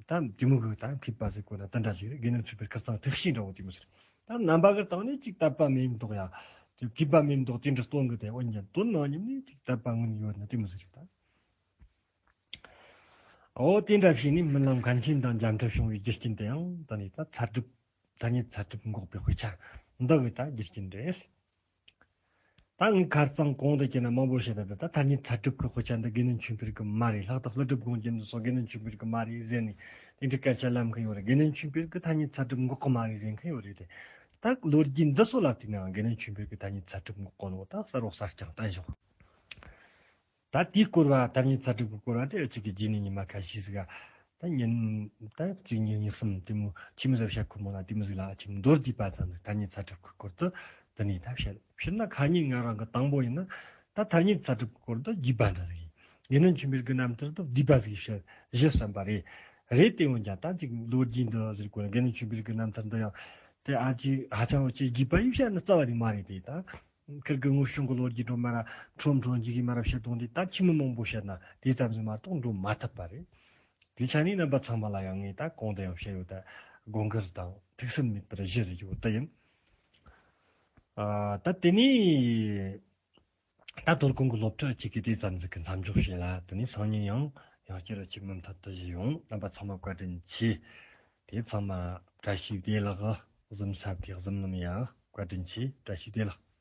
ད་དེ་མོ་གི་ད་མཁས་པ་ཟེར་དགོས་ན་དེ་འདྲ་ཞིག་རེད། དགེ་འདུན་ཆོས་འཕེལ་ཁ་སང་ཐུགས་ཤེས་འདྲ་བོ་དེ་མོ་ཟེར། ད་རྣམ་པ་གི་སྟེང་ནས་ཅིག་དད་པ་མེད་མདོག་ཡ། ཅིག་གུས་པ་མེད་མདོག་དེ་འདྲ་སྟོན་གི་དེ་འོན་ཀྱང་དོན་ནང་ཉིད་ནས་ཅིག་དད་པ་དངོས་ནས་ཡོད་ན་དེ་མོ་ཟེར་ཞིག་ད། འོ་དེ་འདྲ་བྱས་ནས་སྨིན་ལམ་མཁན་ཆེན་དང་མཇལ་འཕྲད་བྱུང་བའི་རྒྱུ་རྐྱེན་དེ་ཡང་ད་ནི་ད་ཚད་གྲུབ་ཐ་སྙད་ཚད་གྲུབ་འགོག་པའི་དཔེ་ཆ་འདི་གི་ད་རྒྱུ་རྐྱེན་རེད། ད་ངས་ཁ་རྩང་གོང་དུ་བྱས་ན་མང་པོ་བཤད་པ་དེ་ད་ཐ་སྙད་ཚད་གྲུབ་ཀྱི་དཔེ་ཆ་འདི་དགེ་འདུན་ཆོས་འཕེལ་གྱི་མ་རེད། ལྷག་ཏུ་ལྷུན་གྲུབ་དགོངས་རྒྱན་འདི་སོགས་དགེ་འདུན་ཆོས་འཕེལ་གྱི་མ་རེད་ཟེར་ནས་དེ་འདྲའི་སྐད་ཆ་ལབ་མཁན་ཡོད་རེད། དགེ་འདུན་ཆོས་འཕེལ་གྱི་ཐ་སྙད་ཚད་གྲུབ་འགོག་གི་མ་རེད་ཟེར་མཁན་ཡོད་རེད་དེ། ད་ལོ་རྒྱུས་འདི་སོགས་ལ་བལྟས་ནའང་དགེ་འདུན་ཆོས་འཕེལ་གྱི་ཐ་སྙད་ཚད་གྲུབ་འགོག་གོ་ནོ་ད་གསལ་པོ་གསལ་རྐྱང་བསྟན་བཞག་ད་དེའི་སྐོར་བ་ཐ་སྙད་ཚད་གྲུབ་ཀྱི་སྐོར་བ་དེ་ཨ་ཅིག་གི་རྗེས་ནས་ཉི་མ་ཁ་ཤས་ཟིག་ག་ད་ཉིན་ད་གཅིག་གཉིས་གཉིས་གསུམ་དེ་མོ་ཆི་མོ་ཟིག་བཤད་ཁོ་མོ་ན་དེ་མོ་ཟིག་ལ་ཨ་ཅིག་མདོར་བསྡུས་པ་ཙམ་ཟིག་ཐ་སྙད་ཚད་གྲུབ་ཀྱི་སྐོར་དུ་དེ་ནས་ད་བཤད། སྤྱིར་ན་ཁ་ཉིན་ང་རང་གི་དང་པོ་ཡིན་ན་ད་ཐ་སྙད་ཚད་གྲུབ་ཀྱི་སྐོར་དུ་རྒྱས་པ་འདྲ་ཟིག་ཡིན། དགེ་འདུན་ཆོས་འཕེལ་གྱི་རྣམ་ཐར་དུ་བསྡུས་པ་ཟིག་བཤད་ཞིབ་བསམ་པ་རེད། རེད་དེ་འོན་ཀྱང་ད་ཅིག་ལོ་རྒྱུས་འདི་ཟེར་དགོས་ན་དགེ་འདུན་ཆོས་འཕེལ་གྱི་རྣམ་ཐར་འདི་ཡང་དེ་ཨ་ཅིག་ཧ་ཅང་བ་ཅིག་རྒྱས་པ་ཡིས་བཤད་ན་རྩ་བ་ནས་མ་རེད་དེ་ད། ཁིར་གི་དངོས་བྱུང་གི་ལོ་རྒྱུས་འགྲོ་མ་ར་འཕྲོ་འཕྲོ་འཇིག་གི་མ་ར་བཤད་དོན་དེ་ད་ཁྱིམ་མི་མང་པོ་བཤད་ན་དེ་ཙམ་ཟིག་མ་གཏོགས་འགྲོ་མ་ཐུབ་པ་རེད། དེ་ཆ་ནས་རྣམ་པ་ཚང་མ་ལ་ཡང་ངས་ད་གོང་དུ་ཡང་བཤད་ཡོད་ད་དགོངས་འགལ་དང་ཐུགས་སེམས་མེད་པར་གཞི་རེ་ཡོད་ད་ཡིན། ཨ་ད་དེ་ནས་ད་དོལ་གོང་གི་སློབ་ཁྲིད་ཅིག་གི་དེ་ཙམ་ཟིག་གི་མཚམས་འཇོག་བྱེད་ལ་དེ་ནས་སང་ཉིན་ཡང་ཡང་བསྐྱར་ཅིག་མུ་མཐུད་དུ་བཞུགས་ཡོང་། རྣམ་པ་ཚང་མ་བཀའ་དྲིན་ཆེ། དེ་ཚང་མ་བཀྲ་ཤིས་བདེ་ལེགས། གཟིམ་ས་བདེ་གཟིམ་ནམ་ཡང་བཀའ་དྲིན་ཆེ། བཀྲ་ཤིས་བདེ་ལེགས།